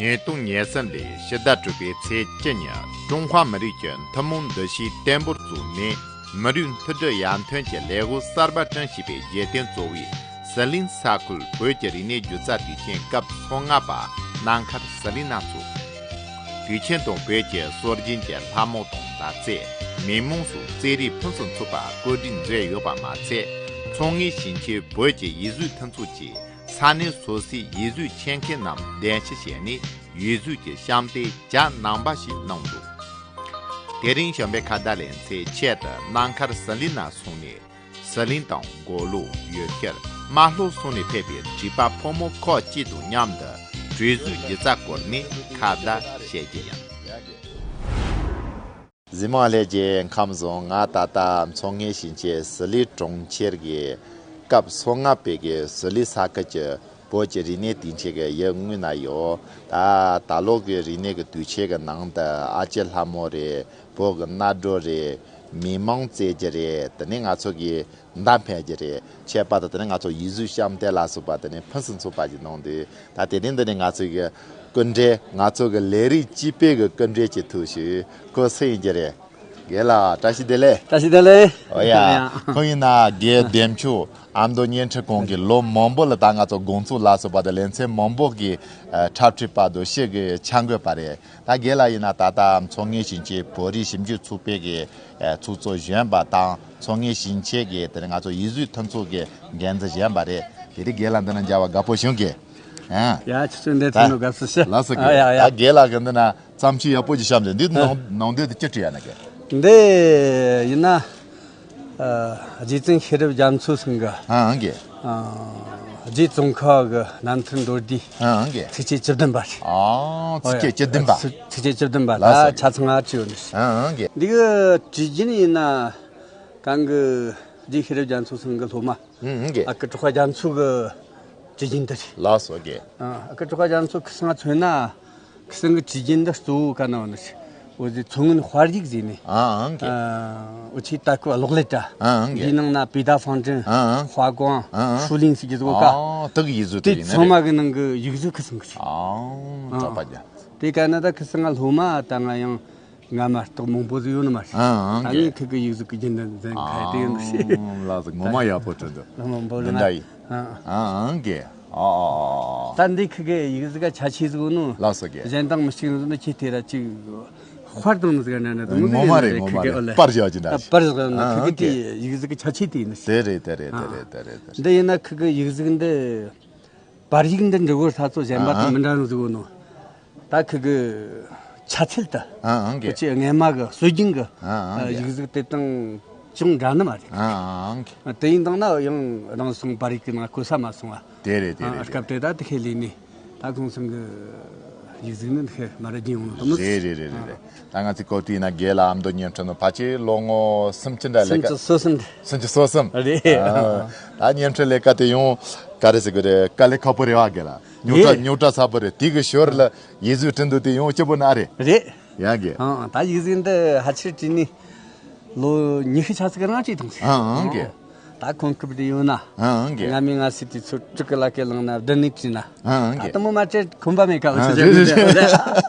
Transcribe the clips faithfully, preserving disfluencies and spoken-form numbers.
ཉིས་སྟོང་ཉེར་གསུམ་ལོའི་ཕྱི་ཟླ་དྲུག་པའི་ཚེས་བཅུ་ཉིན། ཀྲུང་ཧྭ་མི་རིགས་ཀྱི་ཐུན་མོང་འདུ་ཤེས་བརྟན་པོར་བཙུགས་ནས། མི་རིགས་མཐུན་སྒྲིལ་ཡར་ཐོན་གྱི་ལས་འགུལ་གསར་པ་སྐྲུན་ཞེས་པའི་རྒྱལ་བསྟན་གཙོ་བོའི་ཟི་ལིང་ས་ཁུལ་བོད་ཀྱི་རིག་གནས་སྒྱུ་རྩལ་དུས་ཆེན་སྐབས་སོ་ལྔ་པ་ནམ་མཁར་ཟི་ལིང་ན་ཚོགས། དུས་ཆེན་དང་བོད་ཀྱི་སྲོལ་རྒྱུན་གྱི་ལྷ་མོ་དང་མདའ་རྩེད། མི་མང་སོགས་རྩེད་རིགས་ཕུན་སུམ་ཚོགས་པ་བཀོད་སྒྲིག་མཛད་ཡོད་པ་མ་ཚད། མཚོ་སྔོན་ཞིང་ཆེན་བོད་ཀྱི་ཡིག་གཟུགས་མཐུན་ཚོགས་ཀྱིས་ས་གནས་སོ་སོའི་ཡིག་གཟུགས་ཆེད་མཁས་རྣམས་གདན་ཞུ་བྱས་ནས་ཡིག་གཟུགས་ཀྱི་བཤམས་སྟོན་གྱ་ནོམ་པ་ཞིག་གནང་འདུག་དེ་རིང་གཞོན་པའི་ཁ་བརྡ་ལེ་ཚན་ཆེད་དུ་ནམ་མཁར་ཟི་ལིང་ན་སོང་ནས། ཟི་ལིང་དང་མགོ་ལོག་ཡུལ་ཤུལ་རྨ་ལྷོ་སོགས་ནས་ཕེབས་པའི་བྲིས་པ་ཕོ་མོ་ཁག་ཅིག་དང་མཉམ་དུ་བྲིས་གཟུགས་སྒྱུ་རྩལ་སྐོར་ནས་ཁ་བརྡ་བྱེད་རྒྱུ་ཡིན། གཟིགས་མོ་ལྷན་རྒྱས་ཁམས་བཟང་། ང་ད་ལྟ་མཚོ་སྔོན་ཞིང་ཆེན་ཟི་ལིང་གྲོང་ཁྱེར་གྱི་སྐབས་སོ་ལྔ་པའི་གི་ཟི་ལིང་ས་ཁུལ་གྱི་བོད་ཀྱི་རིག་གནས་དུས་ཆེན་གྱི་ཡུལ་དངོས་ན་ཡོད། ད་ད་ལོ་གི་རིག་གནས་ཀྱི་དུས་ཆེན་གྱི་ནང་དུ་ཨ་ཅེ་ལྷ་མོ་རེད། བོད་ཀྱི་རྣ་སྒྲོལ་རེད། མི་མང་རྩེད་རྒྱུ་རེད། དེ་ནས་ང་ཚོ་གི་མདའ་འཕེན་རྒྱུ་རེད། ཁྱད་པར་དུ་དེ་ནས་ང་ཚོ་ཡིག་གཟུགས་བཤམས་སྟོན་ལ་སོགས་པ་དེ་ནས་ཕུན་སུམ་ཚོགས་པ་ཞིག་གནང་འདུག་ད་དེ་རིང་འདི་ནས་ང་ཚོ་གི་སྐུ་མགྲོན། ང་ཚོ་གི་ལས་རིགས་སྤྱི་པའི་གི་སྐུ་མགྲོན་གྱི་ཐུགས་ཞུ། ཁོང་སུ་ཡིན་རྒྱུ་རེད། རྒན་ལགས་བཀྲ་ཤིས་བདེ་ལེགས། བཀྲ་ཤིས་བདེ་ལེགས། ཨོ་ཡ། ཡ། ཁོང་ཡིན་ན་རྒན་བདེ་མཆོག་ཨ་མདོ་བརྙན་འཕྲིན་ཁང་གི་ལོ་མང་པོ་ལ་ད་ང་ཚོ་དགོང་ཚོགས་ལ་སོགས་པ་དང་ལེ་ཚན་མང་པོ་གི་ཨ་འཁྲབ་ཁྲིད་པ་དང་ཞིག་གི་ཆ་འགོད་པ་རེད། ད་རྒན་ལགས་ཡིན་ན་ད་ལྟ་མཚོ་སྔོན་ཞིང་ཆེན་བོད་རིགས་ཞིབ་འཇུག་ཚོགས་པའི་གི་ཨ་ཚོགས་གཙོ་གཞོན་པ་དང་མཚོ་སྔོན་ཞིང་ཆེན་གི་དེ་ནས་ང་ཚོ་ཡིག་གཟུགས་མཐུན་ཚོགས་ཀྱི་འགན་འཛིན་གཞོན་པ་རེད། དེ་རིང་རྒན་ལགས་འདི་ན་མཇལ་བ་དགའ་པོ་བྱུང་གི། ཨ། ཡ། ཁྱེད་ཚོ་འདིར་ཐོན་ནོ་དགའ་བསུ་ཞུ། ལགས་སོ། ཨ། ཡ་ཡ། ད་རྒན་ལགས་ཀྱི་འདི་ན་བརྩམས་ཆོས་ཡག་པོ་ཅིག་བཤམས་ཏེ། འདི་ཨ་ནང་ནང་དོན་དེ་ཅི་བྲིས་ཡ་ན་གི། འདི་ཡིན་ན། ཨ། རྗེ་བཙུན་ཤེས་རབ་རྒྱ་མཚོ་ཚང་གི། ཨང་གི། ཨ། རྗེ་ཙོང་ཁ་གི་རྣམ་ཐར་མདོར་བསྡུས། ཨང་གི། ཚིགས་བཅད་བཅུ་བདུན་པ་རེད། ཨ། ཚིགས་བཅད་བཅུ་བདུན་པ། ཨ། ཚིགས་བཅད་བཅུ་བདུན་པ། ལགས་སོ། ད་ཆ་ཚང་ང་བྲིས་ཡོད་ནི། ཨང་གི། འདི་གི་བྲིས་རྒྱུན་ཡིན་ན། གང་གི་རྗེ་ཤེས་རབ་རྒྱ་མཚོ་ཚང་གི་སློབ་མ། ཨང་གི། ཨ་ཁུ་གྲགས་པ་རྒྱ་མཚོ་གི་བྲིས་རྒྱུན་དེ་རེད། ལགས་སོ། ཨང་གི། ཨ། ཨ་ཁུ་གྲགས་པ་རྒྱ་མཚོ་ཁི་སང་མཚོན་ན། ཁི་སང་གི་བྲིས་རྒྱུན་འདི་གཙོ་བོ་ག་ན་བ་ནི། འོ་ཟི་མཚོ་སྔོན་དཔའ་ཡིག་ཟེར་ནི། ཨང་གི། ཨ། འུ་ཆོས་ད་ཁུ་གློག་ཀླད་དྲ། ཨང་གི། འདིའི་ནང་ན་北大方阵། ཨང་། 华光། ཨང་། 树林 ཟེར་གྱི་ཟིག་ཡོད་ཀ། ཨ། དག་ཡིག་གཟུགས་དེ་ཡིན་ནི་རེད། དེ་ཚང་མ་གི་ནང་གི་ཡིག་གཟུགས་ཁི་སང་གི་རེད། ཨང་། ཨང་། གྲགས་པ་རྒྱ། དེ་ག་ན་ད་ཁི་སང་ང་སློབ་མ་ད་ང་ཡང་། ང་མ་གཏོགས་མང་པོ་ཟིག་ཡོད་ནི་མ་རེད། ཨང་། ཨང་། ད་ངས་ཁི་གི་ཡིག་གཟུགས་ཀྱི་རྒྱུན་འདི་འཛིན་ཁ་དེ་ཡོད་ནི་རེད། ཨང་། ལགས་སོ། ངོ་མ་ཡག་པོ་བྲིས་འདུག་མང་པོ་འདི་འདྲ་ཡིན། ཨང་། ཨང་། ཨང་གི། ཨ་ཨ་ཨ། ད་འདི་ཁི་གི་ཡིག་གཟུགས་ཀ་ཆ་ཆེ་ཟིག་ཡོད་ནོ། ལགས་སོ་གི། གཞན་དང་མི་གཅིག་ནོ་ཟིག་ན་ཁྱེད་དེ་ར་ཅིག་དཔར་དང་ནི་ཟིག་ན་ནི་ངོ་མ་རེད། ངོ་མ་རེད། དཔར་བཞག་གི་འདྲ། དཔར་བཞག་ན་ཨང་། ཁི་གི་དེ་ཡིག་གཟུགས་ཀྱི་ཆ་ཆེ་དེ་ཡིན་ནི། དེ་རེད། དེ་རེད། དེ་རེད། དེ་རེད། དེ་རེད། འདི་ཡིན་ན་ཁི་གི་ཡིག་གཟུགས་འདི། པར་ཡིག་འདི་འབྲི་གོ་ས་ཚོ་གཞན་པ་དང་མི་འདྲ་ནོ་ཟིག་ཡོད་ནོ། ད་ཁི་གི་ཆ་ཚད་དུ། ཨང་གི། ཁོ་ཆེ་སྔས་མ་གི་སྲོལ་རྒྱུན་གི་ཨང་གི། ཡིག་གཟུགས་དེ་དང་ཅུང་འདྲ་ནི་མ་རེད། ཨང་གི། དེ་ཡིན་དང་ན་ཡང་རང་སོང་པར་ཡིག་གི་ནང་གོ་ས་མ་སོང་བ། དེ་རེད། དེ་རེད། སྐབས་དེ་ད་དེ་ཁས་ལེན་ནི། ད་ཁོང་ཚང་གི་ཡིག་གཟུགས་ནི་དེ་ཁས་མ་རེད་རྒྱུན་ཡོང་ནོ་དུ་མོ། རེད་རེད་རེད་རེད། ད་ང་ཚོའི་གོ་དུས་ན་རྒན་ལགས་ཨ་མདོ་བརྙན་འཕྲིན་ནང་ཕལ་ཆེར་ལོ་ངོ་སུམ་ཅུ་འདྲ་ལས་ཀ། སུམ་ཅུ་སོ་གསུམ་རེད། སུམ་ཅུ་སོ་གསུམ་རེད། ཨ། ད་བརྙན་འཕྲིན་ལས་ཀ་དེ་ཡང་ག་རེ་ཟེར་དགོས་རེད། དཀའ་ལས་ཁག་པོ་རེད་བ་རྒན་ལགས། རྙོག་དྲ་རེད། རྙོག་དྲ་ཚ་པོ་རེད། དེ་གི་ཞོར་ལ་ཡིག་གཟུགས་བྲིས་འདུག་དེ་ཡང་སྐྱིད་པོ་ན་རེད། རེད། ཡ་གི། ཨང་། ད་ཡིག་གཟུགས་འདི་ཕལ་ཆེར་བྲིས་ནས་ལོ་ཉི་ཤུ་ཆ་ཙིག་རང་བྲིས་ཐོངས་སོང་། ཨང་། ཨང་གི། ད་གོང་སྐབས་དེ་ཡོད་ན། ཨང་། ཨང་གི། ང་མི་ང་སི་དེ་ཚོ་དྲུག་གི་ལ་ཀའི་ལང་ན་བདུན་ནས་བྲིས་ན། ཨང་། ཨང་གི། ད་དུ་མོ་མ་བྲིས་ཁོམ་པ་མེད་ཀ། འུ་ཆོ་ཨང་། རེད་རེད་རེད།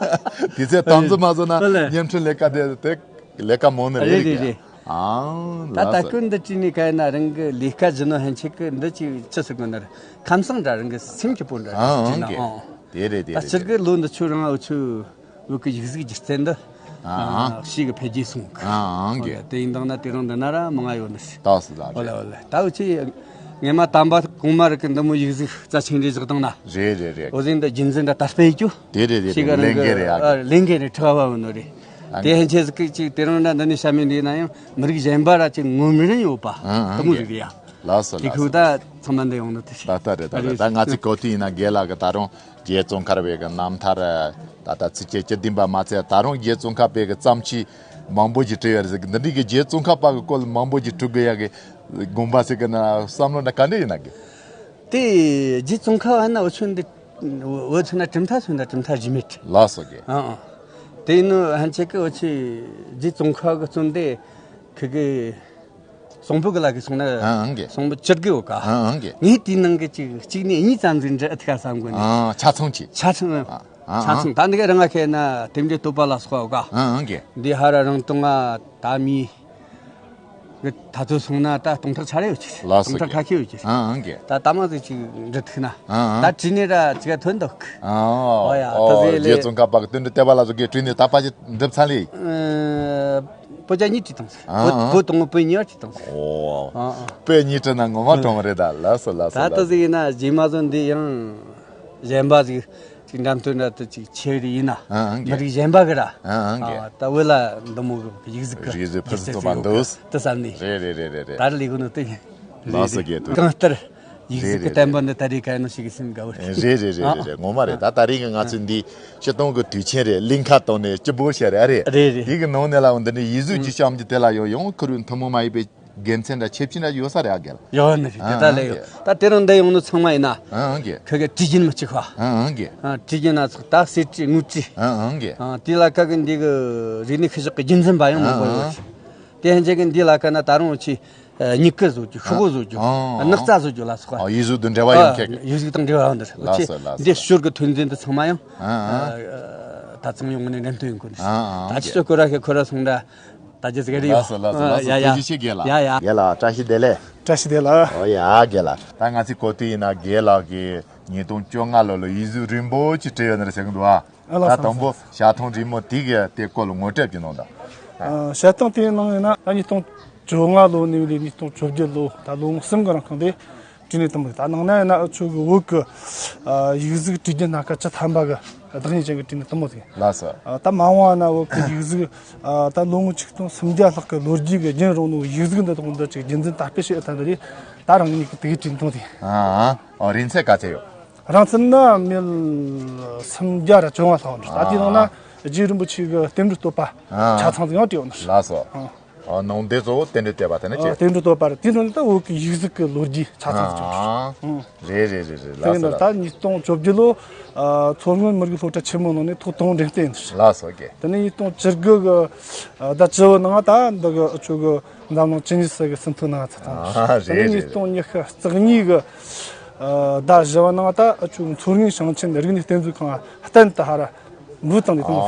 དེ་ཚེ་དམ་འཛིན་མ་བཟོ་ན་ཨོ་ལེ། བརྙན་འཕྲིན་ལས་ཀ་དེ་དེ་ལས་ཀ་མང་ནི་རེད། རེད་རེད་རེད། ཨང་། ད་ལགས་ད་སོ། ཀུན་འདི་བྲིས་ནས་ག་ཡིན་ན་རང་གི་ལས་ཀ་བྱེད་ནོ་ཧན་ཆེ་གི་འདི་ཅིག་ཅི་ཟེར་དགོས་ན་རེད། ཁམས་སངས་འདྲ་རང་གི་སེམས་སྐྱིད་པོ་འདྲ་ཨང་། བྲིས་ན། ཨང་གི། ཨང་། དེ་རེད། དེ་ད་རེད། སྤྱིར་དེ་གི་རེད། ལོ་འདི་ཆོ་རང་འུ་ཆོ་བོད་ཀྱི་ཡིག་གཟུགས་སྒྱུ་རྩལ་འདི་ཨང་། ཨ་ཞིག་གི་འཕེལ་རྒྱས་སོང་གི། ཨང་། ཨང་། ཨོ་གི། ལེ། དེ་ཡིན་དང་ན་དེ་རིང་འདི་ན་ར་མང་ང་ཡོད་ནི་རེད། ད་སི་ད་ཨོ་ལེ། རེད། ཨོ་ལེ། ད་འུ་ཆོ་ངས་མ་དམ་པ་གོང་མ་རིག་གི་འདི་མོ་ཡིག་གཟུགས་རྩ་ཆེན་རེ་བཞག་དང་ན། རེད་རེད་རེད། འོ་ཟིན་འདི་རྒྱུན་འཛིན་འདི་དར་སྤེལ་རྒྱུ། དེ་རེད་རེད། ཞིག་ག་རང་ལས་འགན་གི་རེད། ཨ་གི། ལས་འགན་རེད། ཁྲི་བ་བ་ནོ་རེད། ཨ་དེ་ནི་ཧན་ཆེ་ཟིག་གི་ཅིག་དེ་རིང་ན་འདི་ནས་བཤད་མི་འདི་ན་ཡང་མི་རིགས་གཞན་པ་ར་ཅིག་ངོམ་རིན་ཡོད་པ། ཨང་། ཨང་། དེ་མོ་ཟིག་རེད་ཡ། ལགས་སོ། དེ་ལགས་ཁུ་སོ། ད་ཚང་མ་འདི་ཡོང་ནི་དེ་ཤི། ད་ལྟ་རེད། ད་ལྟ་རེད། ད་ང་ཚོའི་གོ་དུས་ཡིན་ན་རྒན་ལགས་གི་ད་རུང་རྗེ་ཙོང་ཁ་པའི་གི་རྣམ་ཐར་ད་ལྟ་ཚིགས་བཅད་བཅུ་བདུན་པ་མ་ཚད་ད་རུང་རྗེ་ཙོང་ཁ་པའི་གི་བརྩམས་ཆོས་མང་པོ་ཞིག་བྲིས་ཡོད་རེད་ཟེར་གི། འདི་འདྲའི་གི་རྗེ་ཙོང་ཁ་པ་གི་སྐོར་མང་པོ་ཞིག་བྲི་དགོས་ཡ་གི་དགོངས་པ་ཟེར་གི་ན་བསམ་བློ་ན་ག་འདྲ་ཡིན་ན་གི། དེ་རྗེ་ཙོང་ཁ་བ་ན་འུ་ཆོ་འདི་འུ་ཆོ་ན་གྲུབ་མཐའ་མཚོན་ན་གྲུབ་མཐའ་རྗེས་མེད། ལགས་སོ་གི། ཨང་ཨང་། དེ་ཡིན་ནོ་ཧན་ཆེ་གི་འུ་ཆོས་རྗེ་ཙོང་ཁ་གི་རྩོམ་དེ་ཁི་གི་གསུང་འབུམ་གི་ལ་གི་སོང་ན། ཨང་ཨང་གི། གསུང་འབུམ་བཅུ་དགུ་ཡོད་ཀ། ཨང་ཨང་གི། ངས་དེའི་ནང་གི་གཅིག་གཅིག་ནས་གཉིས་ཙམ་ཟིག་འབྲི་ཨ་ཐི་ཁ་བསམ་གོ་ནས། ཨང་། ཆ་ཚང་གི། ཆ་ཚང་། ཨ། ཨ་ཆ་ཚང་ད་འདི་ག་རང་ང་ཁེ་ན་རྟེན་འབྲེལ་བསྟོད་པ་ལ་སོགས་པ་ག་ཨ་ཨང་གི་འདི་ཧ་ར་རང་དུང་ང་ད་མི་གི་ད་ཚོད་སོང་ན་ད་སྟོང་ཕྲག་ཆ་རེ་ཡོད་ཀྱི་ལགས་སོ་སྟོང་ཕྲག་ཁ་ཤས་ཡོད་ཀྱི་ཨ་ཨང་གི་ད་ད་མ་ཟིག་ཅིག་འབྲི་ཐུག་ན་ཨ་ཨང་ད་བྲིས་ནས་ར་ཅིག་ག་ཐོན་འདུག་ཨ་ཨོ་ཡ་ད་ཨོ་ཟེ་ལེ་རྗེ་ཙོང་ཁ་པ་གི་བསྟན་འགྲོའི་བསྟོད་པ་ལ་སོགས་ཀྱི་བྲིས་ནས་ད་པ་ཅིག་འགྲུབ་ཚར་ལེ། པོ་ཅ་གཉིས་བྲིས་བཏང་ཨ་ཨ་བོ་དང་པོ་གཉིས་བྲིས་བཏང་ཨོ་ཨ་ཨ་པོ་གཉིས་བྲིས་ན་ངོ་མ་གྲོང་རེད་ད་ལགས་སོ་ལགས་སོ་ད་ལྟ་ལགས་ཟིག་ཡིན་ན་རྗེས་མ་བཟོ་འདི་ཡང་གཞན་པ་ཟིག་ཅིག་འགྲམ་དུ་འདྲ་དུ་ཅིག་ཆེ་རེ་ཡིན་ན་ཨ་ཨང་མི་གི་རིགས་གཞན་པ་གི་ར་ཨ་ཨང་གི་ཨ་ད་བོད་ལ་འདི་མོ་གི་ཡིག་གཟུགས་གི་རིགས་གཟུགས་ཕུན་སུམ་ཚོགས་པ་འདུག་དུ་བསམ་ནས་རེད་རེད་རེད་རེད་རེད་ད་ར་ལས་གོ་ནོ་དེ་ཡིན། ལགས་སོ་རྒྱལ་དུ། གང་ལྟར་ཡིག་གཟུགས་ཀྱི་བསྟན་པ་འདི་ད་རེས་ག་ནང་ཞིག་གི་སེམས་དགའ་བོ་རེད། རེད་རེད་རེད་རེད་རེད་ངོ་མ་རེད་ད་ད་རེས་ཀྱི་ང་ཚོའི་འདི་སྤྱི་སྟོང་གི་དུས་ཆེན་རེད་གླིང་ཁ་བཏང་ནས་སྤྱི་བོ་བཤད་རེད་ཨ་རེད། རེད་རེད། དེ་གི་ནང་ནས་ལ་འོ་འདི་ནས་ཡིག་གཟུགས་ཀྱི་བྱམས་ཀྱི་དེ་ལ་ཡོད་ཡང་ཁུར་བའི་ཐུན་མོང་མ་ཡིན་པའི་དགེ་མཚན་འདྲ་ཁྱད་ཆོས་འདྲ་ཡོད་ས་རེད་ཨ་རྒན། ཡོད་ནི་རེད་དེ་ད་ལས་ཡོད་ད་དེ་རིང་འདི་ཡོང་ནི་ཚང་མ་ཡིན་ན། ཨང་རྒན། ཁོ་གི་བྲིས་རྒྱུན་མི་གཅིག་པ། ཨང་རྒན། བྲིས་རྒྱུན་སྣ་ཚོགས་ད་གསེར་བྲིས་དངུལ་བྲིས། ཨང་རྒན། དེ་ལ་ཁ་གི་འདི་གི་རིག་གནས་ཤུལ་བཞག་གི་རྒྱུན་འཛིན་པ་ཡང་མང་པོ་ཡོད། དེ་ཧན་ཆད་གི་འདི་ལ་ཁ་ན་ད་རུང་ཆི། སྨྱུ་གུ་བཟོ་རྒྱུ་ཤོག་བུ་བཟོ་རྒྱུ། སྣག་ཚ་བཟོ་རྒྱུ་ལ་སོགས་པ། ཡིག་གཟུགས་དང་འབྲེལ་བ་ཡོད་མཁན་གི། ཡིག་གཟུགས་དང་འབྲེལ་བ་ཡོད་འདིར། ལགས་སོ་ལགས་སོ། འདི་ཞོར་གི་ཐོན་རྫས་འདི་ཚང་མ་ཡང་། ད་ཚང་ཡོང་ནས་འགྲེམས་སྟོན་ཡོང་གི་འདུག་ད་ཁྱེད་ཚོ་ཁོ་ར་ཁེ་ཁོ་ར་སོང་འདྲ། ད་ཅི་ཚོ་གོ་ར་ཁེ་ཁོ་ར་སོང་འདྲ། ལགས་སོ་ལགས་སོ་ལགས་སོ། ཡ་ཡ། ཐུགས་རྗེ་ཆེ་རྒན་ལགས། ཡ་ཡ། རྒན་ལགས་བཀྲ་ཤིས་བདེ་ལེགས། བཀྲ་ཤིས་བདེ་ལེགས། ཨོ་ཡ་རྒན་ལགས། ད་ང་ཚོའི་གོ་ཐོས་ཡིན་ན་རྒན་ལགས་ཀྱིས་ཉིས་སྟོང་བཅོ་ལྔ་ལོ་ལ་ཡིག་གཟུགས་རིང་པོ་ཅིག་བྲིས་ཡོད་ནི་རེད་ཟེར་གི་འདུག་ཨ། ཨ་ལགས་ད་སོ་དང་པོ་ལགས་སོ། བྱ་ཐང་རིང་མོ་དེ་གི་དེ་སྐོར་ལ་ངོ་སྤྲོད་ཅིག་གནང་དང་། ཨ། བྱ་ཐང་དེའི་ནང་ཡིན་ན་ད་ཉིས་སྟོང་བཅོ་ལྔ་ལོ་ནས་ལས་ཉིས་སྟོང་བཅོ་བརྒྱད་ལོ་ད་ལོ་ངོ་གསུམ་གི་རིང་ཁང་དེ་བྲིས་ནས་བཏང་གི་ད་ནང་ན་ཡིན་ན་ཨ་ཆོ་གི་བོད་གི་ཨ་ཡིག་གཟུགས་བྲིས་རྒྱུ་སྣ་ཁ་བཅུ་ཐམ་པ་གི་བདག་ཉིད་ཅན་གྱི་བྲིས་ནས་བཏང་མོ་དེ། ལགས་སོ། ཨ་ད་མ་འོངས་ན་བོད་གི་ཡིག་གཟུགས་ཨ་ད་ལོ་ངོ་ཆིག་སྟོང་སུམ་བརྒྱ་ལྷག་གི་ལོ་རྒྱུས་གི་རྒྱུན་རིང་ནོ་ཡིག་གཟུགས་འདི་དག་འདི་ཅིག་རྒྱུན་འཛིན་དར་སྤེལ་བྱེད་ཐབས་འདི་རེད། ད་རང་ཉིད་ཀྱི་དེ་གི་བྲིས་ནས་བཏང་དེ། ཨ་ཨ་ཨོ་རིན་ཚད་ག་ཚད་ཡོད། རང་ཚད་ན་མིལ་སུམ་བརྒྱ་ར་བཅོ་ལྔ་ལྷག་འདུག་ད་དེའི་ནང་ན་རྗེ་རིན་པོ་ཆེ་གི་རྟེན་འབྲེལ་བསྟོད་པ་ཆ་ཚང་ཡང་བྲིས་ཡོད་ནི། ལགས་སོ། ཨ་ནང་དེ་གཙོ་བོ་རྟེན་འབྲེལ་བསྟོད་པ་དེ་ནི་ཨ་ཅི། རྟེན་འབྲེལ་བསྟོད་པ་རེད། དེའི་ནང་ནས་ད་བོད་ཀྱི་ཡིག་གཟུགས་ཀྱི་ལོ་རྒྱུས་ཆ་ཚང་བྲིས་ཡོད་ནི། ཨ་རེད་རེད་རེད་རེད། ལགས་སོ་ལགས་སོ། ད་ཉིས་སྟོང་བཅོ་བརྒྱད་ལོ་ཨ་མཚོ་སྔོན་མི་རིགས་སློབ་གྲྭ་ཆེན་མོ་ནང་ནས་ཐོག་དང་པོ་འགྲེམས་སྟོན་ཡིན་ནི། ལགས་སོ་རྒན། དེ་ནས་ཉིས་སྟོང་བཅུ་དགུ་གི་ཨ་ཟླ་བཅུ་བོ་ནང་ད་འདི་གི་ཨ་ཆོ་གི་འཛམ་གླིང་བཅུ་གཉིས་སུ་གི་སུམ་མཐོའི་ནང་ཚུད་བཏང་། ཨ་རེད་རེད། ཉིས་སྟོང་ཉི་ཤུ་རྩ་གཉིས་གི་ཟླ་བཞི་བ་ནང་ད་ཨ་ཆོ་མཚོ་སྔོན་ཞིང་ཆེན་རིག་གནས་རྟེན་མཛོད་ཁང་གཏན་དུ་ཧ་ར་འགོ་བཏང་ནས་བཏང་།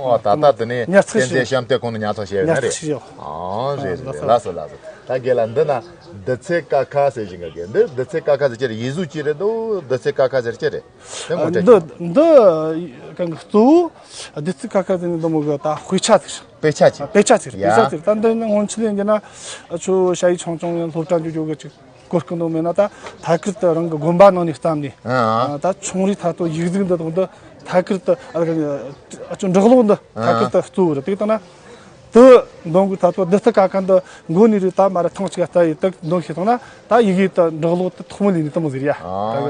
ཨོ་ད་ལྟ་དེ་ནས་ཉར་ཚགས་བྱས། བསྟན་རྩིས་གཤམ་སྟོན་ཁང་ནས་ཉར་ཚགས་བྱས་ཡོད་ན་རེད། ཉར་ཚགས་བྱས་ཡོད། ཨོ་རེད་རེད་རེད། ལགས་སོ་ལགས་སོ། ད་རྒན་ལགས་འདི་ན་ལྡི་ཚེ་ཀ་ཁ་ཟེར་བཞིན་གི་རྒན་འདི་ལྡི་ཚེ་ཀ་ཁ་ཟེར་ཅི་རེད། ཡིག་གཟུགས་ཅི་རེད་འདུག་ལྡི་ཚེ་ཀ་ཁ་ཟེར་ཅི་རེད། དེ་ངོ་སྤྲོད་འདི་ཅིག་འདི་གང་གི་གཙོ་བོ་ལྡི་ཚེ་ཀ་ཁ་ཟེར་ནི་འདི་མོ་གི་ད་དཔེ་ཆ་ཟེར། དཔེ་ཆ་ཅིག་དཔེ་ཆ་ཟེར། ཡ། དཔེ་ཆ་ཟེར། ད་འདི་ནི་སྔོན་ཆད་ལས་འདི་ན་ཨ་ཆོ་ཞ་ཡི་ཆུང་ཆུང་ཡང་སློབ་གྲྭ་འཇུག་རྒྱུ་གི་ཅིག་གོ་སྐབས་འདུག་མེད་ན་ད་ཐད་ཀར་དུ་རང་གི་དགོན་པ་ནང་ནས་བརྩམས་ནས། ཨ་ཨ། ད་ཆུང་རིགས་ཐད་དུ་ཡིག་གཟུགས་འདི་དག་འདི་ཐད་ཀར་དུ་ཨ་ཨ་ཅོ་འབྲི་ཀློག་འདི་ཐད་ཀར་དུ་གཙོ་བོ་རེད། དེ་ལྟ་ན་དུ་འདོན་གི་ཐད་དུ་ལྡི་ཚེ་ཀ་ཁ་འདི་མགོ་ནས་རེད། ད་མ་ར་ཐང་ཆིག་ལྟ་ཡི་དག་འདོན་ཤེས་སོང་ན་ད་ཡི་གེ་དུ་འབྲི་ཀློག་དུ་ཐོག་མ་ལས་ནས་དུ་མོ་ཟེར་ཡ། ཨ་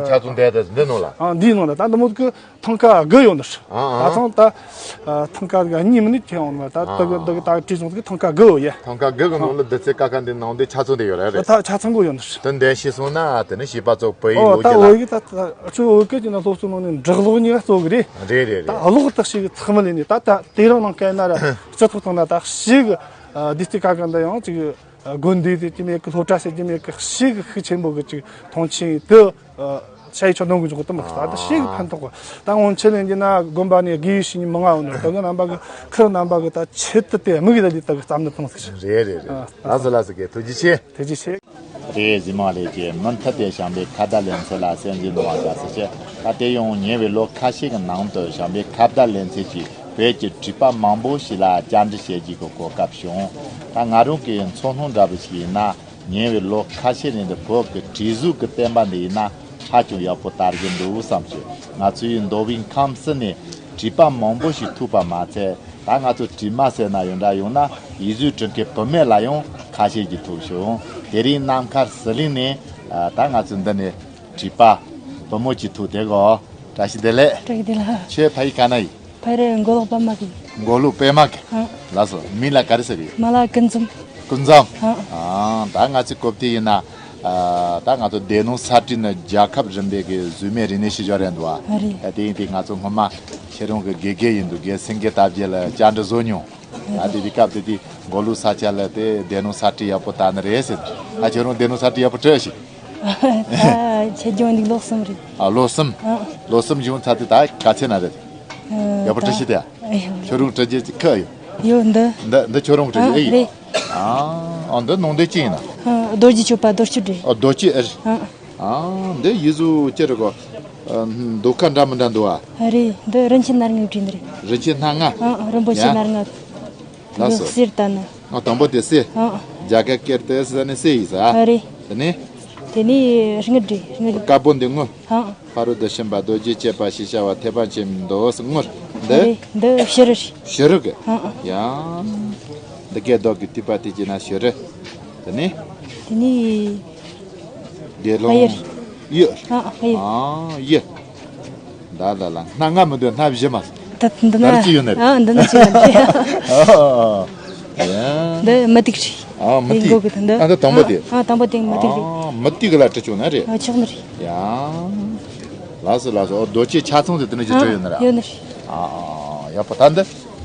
ཆ་ཚང་འདི་དུ་འདི་ནོ་ལ། ཨ་འདིའི་ནང་ལ་ད་འདི་མོ་གི་ཐང་ཀ་དགུ་ཡོད་ནི། ཨ་ཨ། ད་ཚང་ད་ཐང་ཀ་གཉིས་མིན་ནི་ཁྱེད་འོང་མ་ད་ཨ་དུ་གི་དུ་གི་ད་བྲིས་སོང་གི་ཐང་ཀ་དགུ་ཡོད་ཡ། ཐང་ཀ་དགུ་གི་ནང་ལ་ལྡི་ཚེ་ཀ་ཁ་འདི་ནང་དེ་ཆ་ཚང་དེ་ཡོད་རེད་རེད། ད་ཆ་ཚང་གོ་ཡོད་ནི། དུ་འདི་ཤེས་སོང་ན་དེ་ནི་ཤེས་པ་ཚོ་བོད་ཡིག་ཨོ་ལོ་ད་རྒྱུས་ལ། བོད་ཡིག་ད་ཨ་ཆོ་བོད་སྐད་ཀྱི་ནང་སློབ་གསོ་ནང་ནས་འབྲི་ཀློག་གཉིས་ཀ་གཙོ་གི་རེད། རེད་རེད་ད་རེད། ཀློག་ད་ཞིག་ཚང་མ་ལས་ནས་ད་ད་དེ་རང་ནང་སྐད་ན་ར་སྤྱི་ཚོགས་ཐོག་ན་ད་ཞིག་ལྡི་ཚེ་ཀ་ཁ་འདི་ཡང་ཅིག་དགོན་སྡེ་ཟེར་གྱི་མེད་གི། སློབ་གྲྭ་ཟེར་གྱི་མེད་གི། ཞིག་ཤུགས་ཆེན་པོ་གི་ཅིག་མཐོང་ཆེན་དུ་ཞ་ཡི་ཆོ་འདོན་གི་འཇོག་གི་དུ་མ་ད་ད་ཞིག་ཕན་ཐོགས་གི། ད་སྔོན་ཆད་ལས་འདི་ན་དགོན་པ་ནས་དགེ་བའི་བཤེས་གཉེན་མང་ང་ཡོད་ནོ་དུ་གི་རྣམ་པ་གི་ཁུར་རྣམ་པ་གི་ད་ཆེད་དུ་དེ་དམིགས་ཡུལ་ལས་དུ་གི་བརྩམས་ནི་བཏང་ཟིག་རེད་རེད་རེད། ལགས་སོ་ལགས་སོ་རྒན། ཐུགས་རྗེ་ཆེ། ཐུགས་རྗེ་ཆེ། རེད། གཟིགས་མོ་ལས་ཀྱི་མུ་མཐུད་དེ་བྱམས་པའི་ཁ་བརྡ་ལེ་ཚན་ལ་གསན་གཟིགས་གནང་བ་དགའ་བསུ་ཆེ། ད་དེ་ཡང་ཉེ་བའི་ལོ་ཁ་ཤས་ཀྱི་ནང་དུ་བྱམས་པའི་ཁ་བརྡ་ལེ་ཚན་གྱིས་བོད་ཀྱི་བྲིས་པ་མང་པོ་ཞིག་ལ་བཅར་འདྲི་བྱེད་རྒྱུ་གི་གོ་སྐབས་བྱུང་། ད་ང་རང་གི་ཚོར་སྣང་འདྲ་པོ་ཞིག་ཡིན་ན། ཉེ་བའི་ལོ་ཁ་ཤས་རིང་དུ་བོད་ཀྱི་བྲིས་གཟུགས་ཀྱི་བསྟན་པ་འདི་ཡིན་ན་ཧ་ཅང་ཡག་པོ་དར་གྱི་འདུག་བསམ་གྱི། ང་ཚོའི་མདོ་དབུས་ཁམས་གསུམ་ནས་བྲིས་པ་མང་པོ་ཞིག་ཐུག་པ་མ་ཚད། ད་ང་ཚོ་བྲིས་མ་ཟེར་ན་ཡོད་འདྲ། ཡང་ན་ཡིག་གཟུགས་འབྲི་མཁན་བུད་མེད་ལ་ཡང་ཁ་ཤས་ཀྱིས་ཐུག་བྱུང་། དེ་རིང་ནམ་མཁར་ཟི་ལིང་ནས་ཨ་ད་ང་ཚོ་འདི་ནས་བྲིས་པ་བུ་མོ་གཅིག་ཐུག་དེ་གོ། བཀྲ་ཤིས་བདེ་ལེགས། བཀྲ་ཤིས་བདེ་ལེགས། ཁྱོད་ཕ་ཡུལ་ག་ན་ཡིན། ཕ་ཡུལ་མགོ་ལོག་པདྨ་གི། མགོ་ལོག་པདྨ་གི། ཨ། ལགས་སོ། མིང་ལ་ག་རེ་ཟེར་གི། མ་ལ་ཀུན་འཛོམས། ཀུན་འཛོམས། ཨ། ཨ་ད་ང་ཚོའི་གོ་བདེ་ཡིན་ན། ཨ་ད་ང་ཚོ་སྡེ་སྣོད་ས་ཁྲའི་ནི་རྒྱལ་ཁབ་རིམ་པའི་གི་རྫུས་མའི་རིག་གནས་ཤུལ་བཞག་རེད་འདུག་ཨ། ཨ་རེད། ཨ་དེ་ཡིན་དུས་ང་ཚོ་སྔོན་མ་ཁྱེད་རང་གི་དགེ་རྒན་ཡིན་འདུག་གི་སེང་གེ་རྟ་བརྒྱད་ལ་བཅར་འདྲི་བཟོ་མྱོང་། ཨ་དེ་དུས་སྐབས་དེ་དུས་མགོ་ལོག་ས་ཆ་ལ་དེ་སྡེ་སྣོད་ས་ཁྲ་ཡག་པོ་དར་ནི་རེད་ཟེར། ཨ་ཁྱེད་རང་སྡེ་སྣོད་ས་ཁྲ་ཡག་པོ་བྲིས་ཤིག་ད་ཆེད་སྦྱོང་འདུག་ལོ་གསུམ་རེད། ཨ་ལོ་གསུམ། ཨ། ལོ་གསུམ་བྱུང་ཚར་དུས་ད་ག་ཚད་ན་རེད། ཡག་པོ་བྲིས་ཤིག་དེ། ཨ། ཁྱོད་རང་བྲིས་རྒྱུ་ཁག་ཡོད། ཡོད་འདི། འདི་འདི་ཁྱོད་རང་བྲིས་རྒྱུ། ཨ། ཨེ་ཡིན། རེད། ཨ། ཨ། འདི་ནང་དོན་ཅི་ཡིན་ན། ཨ། རྡོ་རྗེ་གཅོད་པ་རྡོ་གཅོད་རེད། ཨ། རྡོ་གཅོད། ཨེ། ཨ། ཨ། འདི་ཡིག་གཟུགས་ཅི་རེད་གོ། ཨ། མདོ་ཁ་འདྲ་མི་འདྲ་འདུག་ཨ། ཨ། རེད། འདི་རིན་ཆེན་སྣ་ལྔའི་བྲིས་འདི་རེད། རིན་ཆེན་སྣ་ལྔ། ཨ། རིན་པོ་ཆེ། ཡ། སྣ་ལྔ། ལགས་སོ། གསེར་ལྟར་ན། ཨ། དང་པོ་དེ་གསེར། ཨ། རྒྱ་གར་སྐད་དུ་ཟེར་ནི་གསེར་ཡིན་ས། ཨ། རེད། དེ་ནས། དེ་ནས་དངུལ་རེད། དངུལ། དཀར་པོ་འདི་དངུལ། ཨ། ཕ་རོལ་ཏུ་ཕྱིན་པ་རྡོ་རྗེ་གཅོད་པ་ཞེས་བྱ་བ་ཐེག་པ་ཆེན་པོའི་མདོ་ཟེར། དངུལ། འདི། ཨ། རེད། འདི་བྱུ་རུ་རེད། བྱུ་རུ་གི། ཨ། ཡ། འདི་གའི་རྡོ་གི་ཐིགས་པ་དེ་གྱི་ན་བྱུ་རུ། དེ་ནས། དེ་ནས། དགེ་སློང་། གཡུ། གཡུ། ཨ། གཡུ། ཨ། གཡུ། ད་ལ་ལ་སྣ་ལྔ་མི་འདོད་སྣ་བཞི་མ། ད་འདི་ན། ད་ཅི་ཡོད་ནི་རེད། ཨ། འདི་ན་ཅི་ཡོད་ནི་རེད། ཨ། ཨ། ཡ། འདི་མུ་ཏིག་རེད། ཨ། མུ་ཏིག། མགོ་གི་དང་འདི། ཨ། འདི་དང་པོ་དེ། ཨ། དང་པོ་དེ་མུ་ཏིག་རེད། ཨ། མུ་ཏིག་གི་ལ་བྲིས་བྱུང་ན་རེད། ཨ། ཆོག་ནི་རེད། ཡ། ལགས་སོ་ལགས་སོ། ཨོ། རྡོ་རྗེ་ཆ་ཚང་དེ་དེ་ནས་ཅི་བྲིས་ཡོད་ནི་རེད། ཡོད་ནི་རེད། ཨ། ཨ། ཡག་པོ། ད་འདི་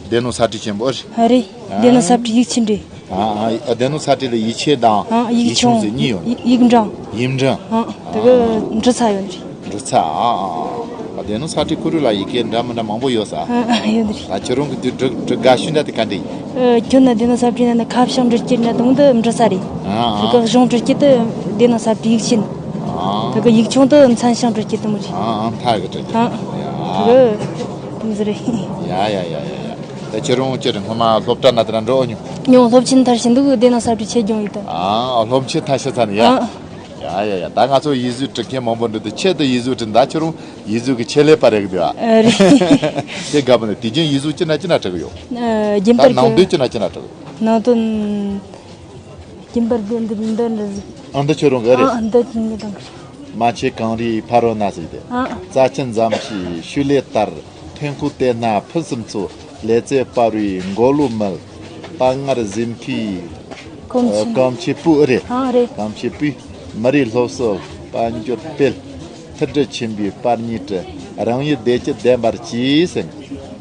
སྡེ་སྣོད་ས་བྲིས་ཆེན་པོ་རེད། ཨ། རེད། སྡེ་སྣོད་ས་བྲིས་ཡིག་ཆེན་རེད། ཨ། ཨ། སྡེ་སྣོད་ས་བྲིས་ལ་ཡིག་ཆེན་དང་། ཨ། ཡིག་ཆུང་ཟེར་གཉིས་ཡོད། ཡིག་ཡིག་འབྲིང་། ཡིག་འབྲིང་། ཨ། དེ་གི་འབྲི་ཚར་ཡོད་ནི་རེད། འབྲི་ཚར། ཨ། ཨ། ཨ། སྡེ་སྣོད་ས་བྲིས་ཁོ་རང་ལ་ཡི་གེ་འདྲ་མི་འདྲ་མང་པོ་ཡོད་ས། ཨ། ཨ། ཡོད་ནི་རེད། ད་ཁྱོད་རང་གི་དུས་འབྲི་འབྲི་དགའ་ཤོས་འདྲ་དེ་ག་འདྲ་ཡིན། ཨ། ཁྱོད་ན་སྡེ་སྣོད་ས་བྲིས་ན་ནི་ཁ་བྱང་འབྲི་རྒྱུ་ན་དང་དུ་འབྲི་ས་རེད། ཨ། ཨ། དེ་གི་གཞུང་འབྲི་རྒྱུ་དུ་སྡེ་སྣོད་ས་བྲིས་ཡིག་ཆེན། ཨ། དེ་གི་ཡིག་ཆུང་དུ་མཚན་བྱང་འབྲི་རྒྱུ་དུ་མི་རེད། ཨ། ཨ། མཐའ་གི་འབྲི་རྒྱུ། ཨ། ཡ། དེ་གི་དེ་མི་ཟེར་རེད། ཡ་ཡ་ཡ་ཡ་ཡ། ད་ཁྱེད་རང་ཁྱེད་རང་སྔོན་མ་སློབ་གྲྭ་ན་དེ་ན་འགྲོ་མྱོང་། མྱོང་། སློབ་ཆེན་མཐར་ཕྱིན་འདུག་སྡེ་སྣོད་ས་བྲིས་ཆེད་སྦྱོང་ཡིན་ད། ཨ། སློབ་ཆེན་མཐར་ཕྱིན་ཚར་ནས་ཡ། ཨ། ཡ་ཡ་ཡ། ད་ང་ཚོ་ཡིག་གཟུགས་འབྲི་མཁན་མང་པོ་འདུག་དེ་ཆེད་དུ་ཡིག་གཟུགས་བྲིས། ད་ཁྱེད་རང་ཡིག་གཟུགས་ཀྱི་ཆེད་ལས་པ་རེད་འདུག་ཨ། ཨ། རེད། དེ་དགའ་པོ་ནས་དུས་རྒྱུན་ཡིག་གཟུགས་ཅི་འདྲ་ཅི་འདྲ་འབྲི་གི་ཡོད། ཨ། རྒྱུན་ད་པར་ནང་དོན་གྱི་ཅི་འདྲ་ཅི་འདྲ་འབྲི་གི་ཡོད། ནང་དོན། རྒྱུན་པར་འདི་འདི་འདི་འདྲ་ཟིག་ཨ། འདི་ཁྱོད་རང་གི་རེད། ཨ། འདི་ངའི་རང་གི་རེད། རྨ་ཆེན་གངས་རིའི་ཕ་རོལ་ན་ཟེར་དེ། ཨ། རྩྭ་ཆེན་ཟམ་ཆུའི་ཤུལ་ལས་དར། ཐོན་ཁུངས་དེ་ན་ཕུན་སུམ་ཚོགས། ལེ་ཚན་སྤར་བའི་མགོ་ལོག་མིལ། དཔའ་ངར་གཟིམ་ཁའི། གོམ་ཆེན། གོམ་ཆེན་སྤོས་རེད། ཨ། རེད། གོམ་ཆེན་སྤོས། མི་རིགས་སློབ་གསོ་དཔལ་འབྱོར་སྤེལ། མཐུན་སྒྲིལ་ཆེན་པོའི་པར་ཉིད་བྲི། རང་ཡུལ་བདེ་སྐྱིད་ལྡན་པར་གྱིས་ཟེར།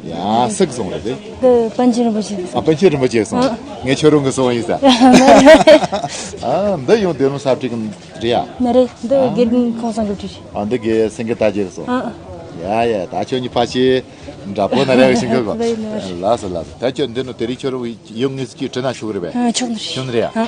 ཡ། སུ་གིས་གསུངས་རེད་དེ། འདི་པཎ་ཆེན་རིན་པོ་ཆེ་གིས་གསུངས། ཨ། པཎ་ཆེན་རིན་པོ་ཆེ་གིས་གསུངས། ཨ། ངས་ཁྱོད་རང་གི་གསུངས་ཡིན་ས། ཨ། འདི་ཡང་སྡེ་སྣོད་ས་བྲིས་གི་རེད་ཡ། མ་རེད། འདི། ཨ། དགེ་རྒན་ཁང་སང་གི་བྲིས་རེད། ཨ། འདི་དགེ་སེང་གེ་དར་རྒྱས་གིས་གསུངས། ཨ། ཡ་ཡ། ད་ཁྱོད་གཉིས་ཕལ་ཆེར་འདྲ་པོ་ན་རེ་གི་ཤིང་གི་གོ། ལགས་སོ་ལགས་སོ། ད་ཁྱོད་འདི་ནི་དེ་རིང་ཁྱོད་རང་ཡོང་ངེས་ཀྱི་བྲིས་ན་ཆོག་རེད་པས། ཨ། ཆོག་ནི་རེད། ཆོག་ནི་རེད་ཡ། ཨ། ཨ་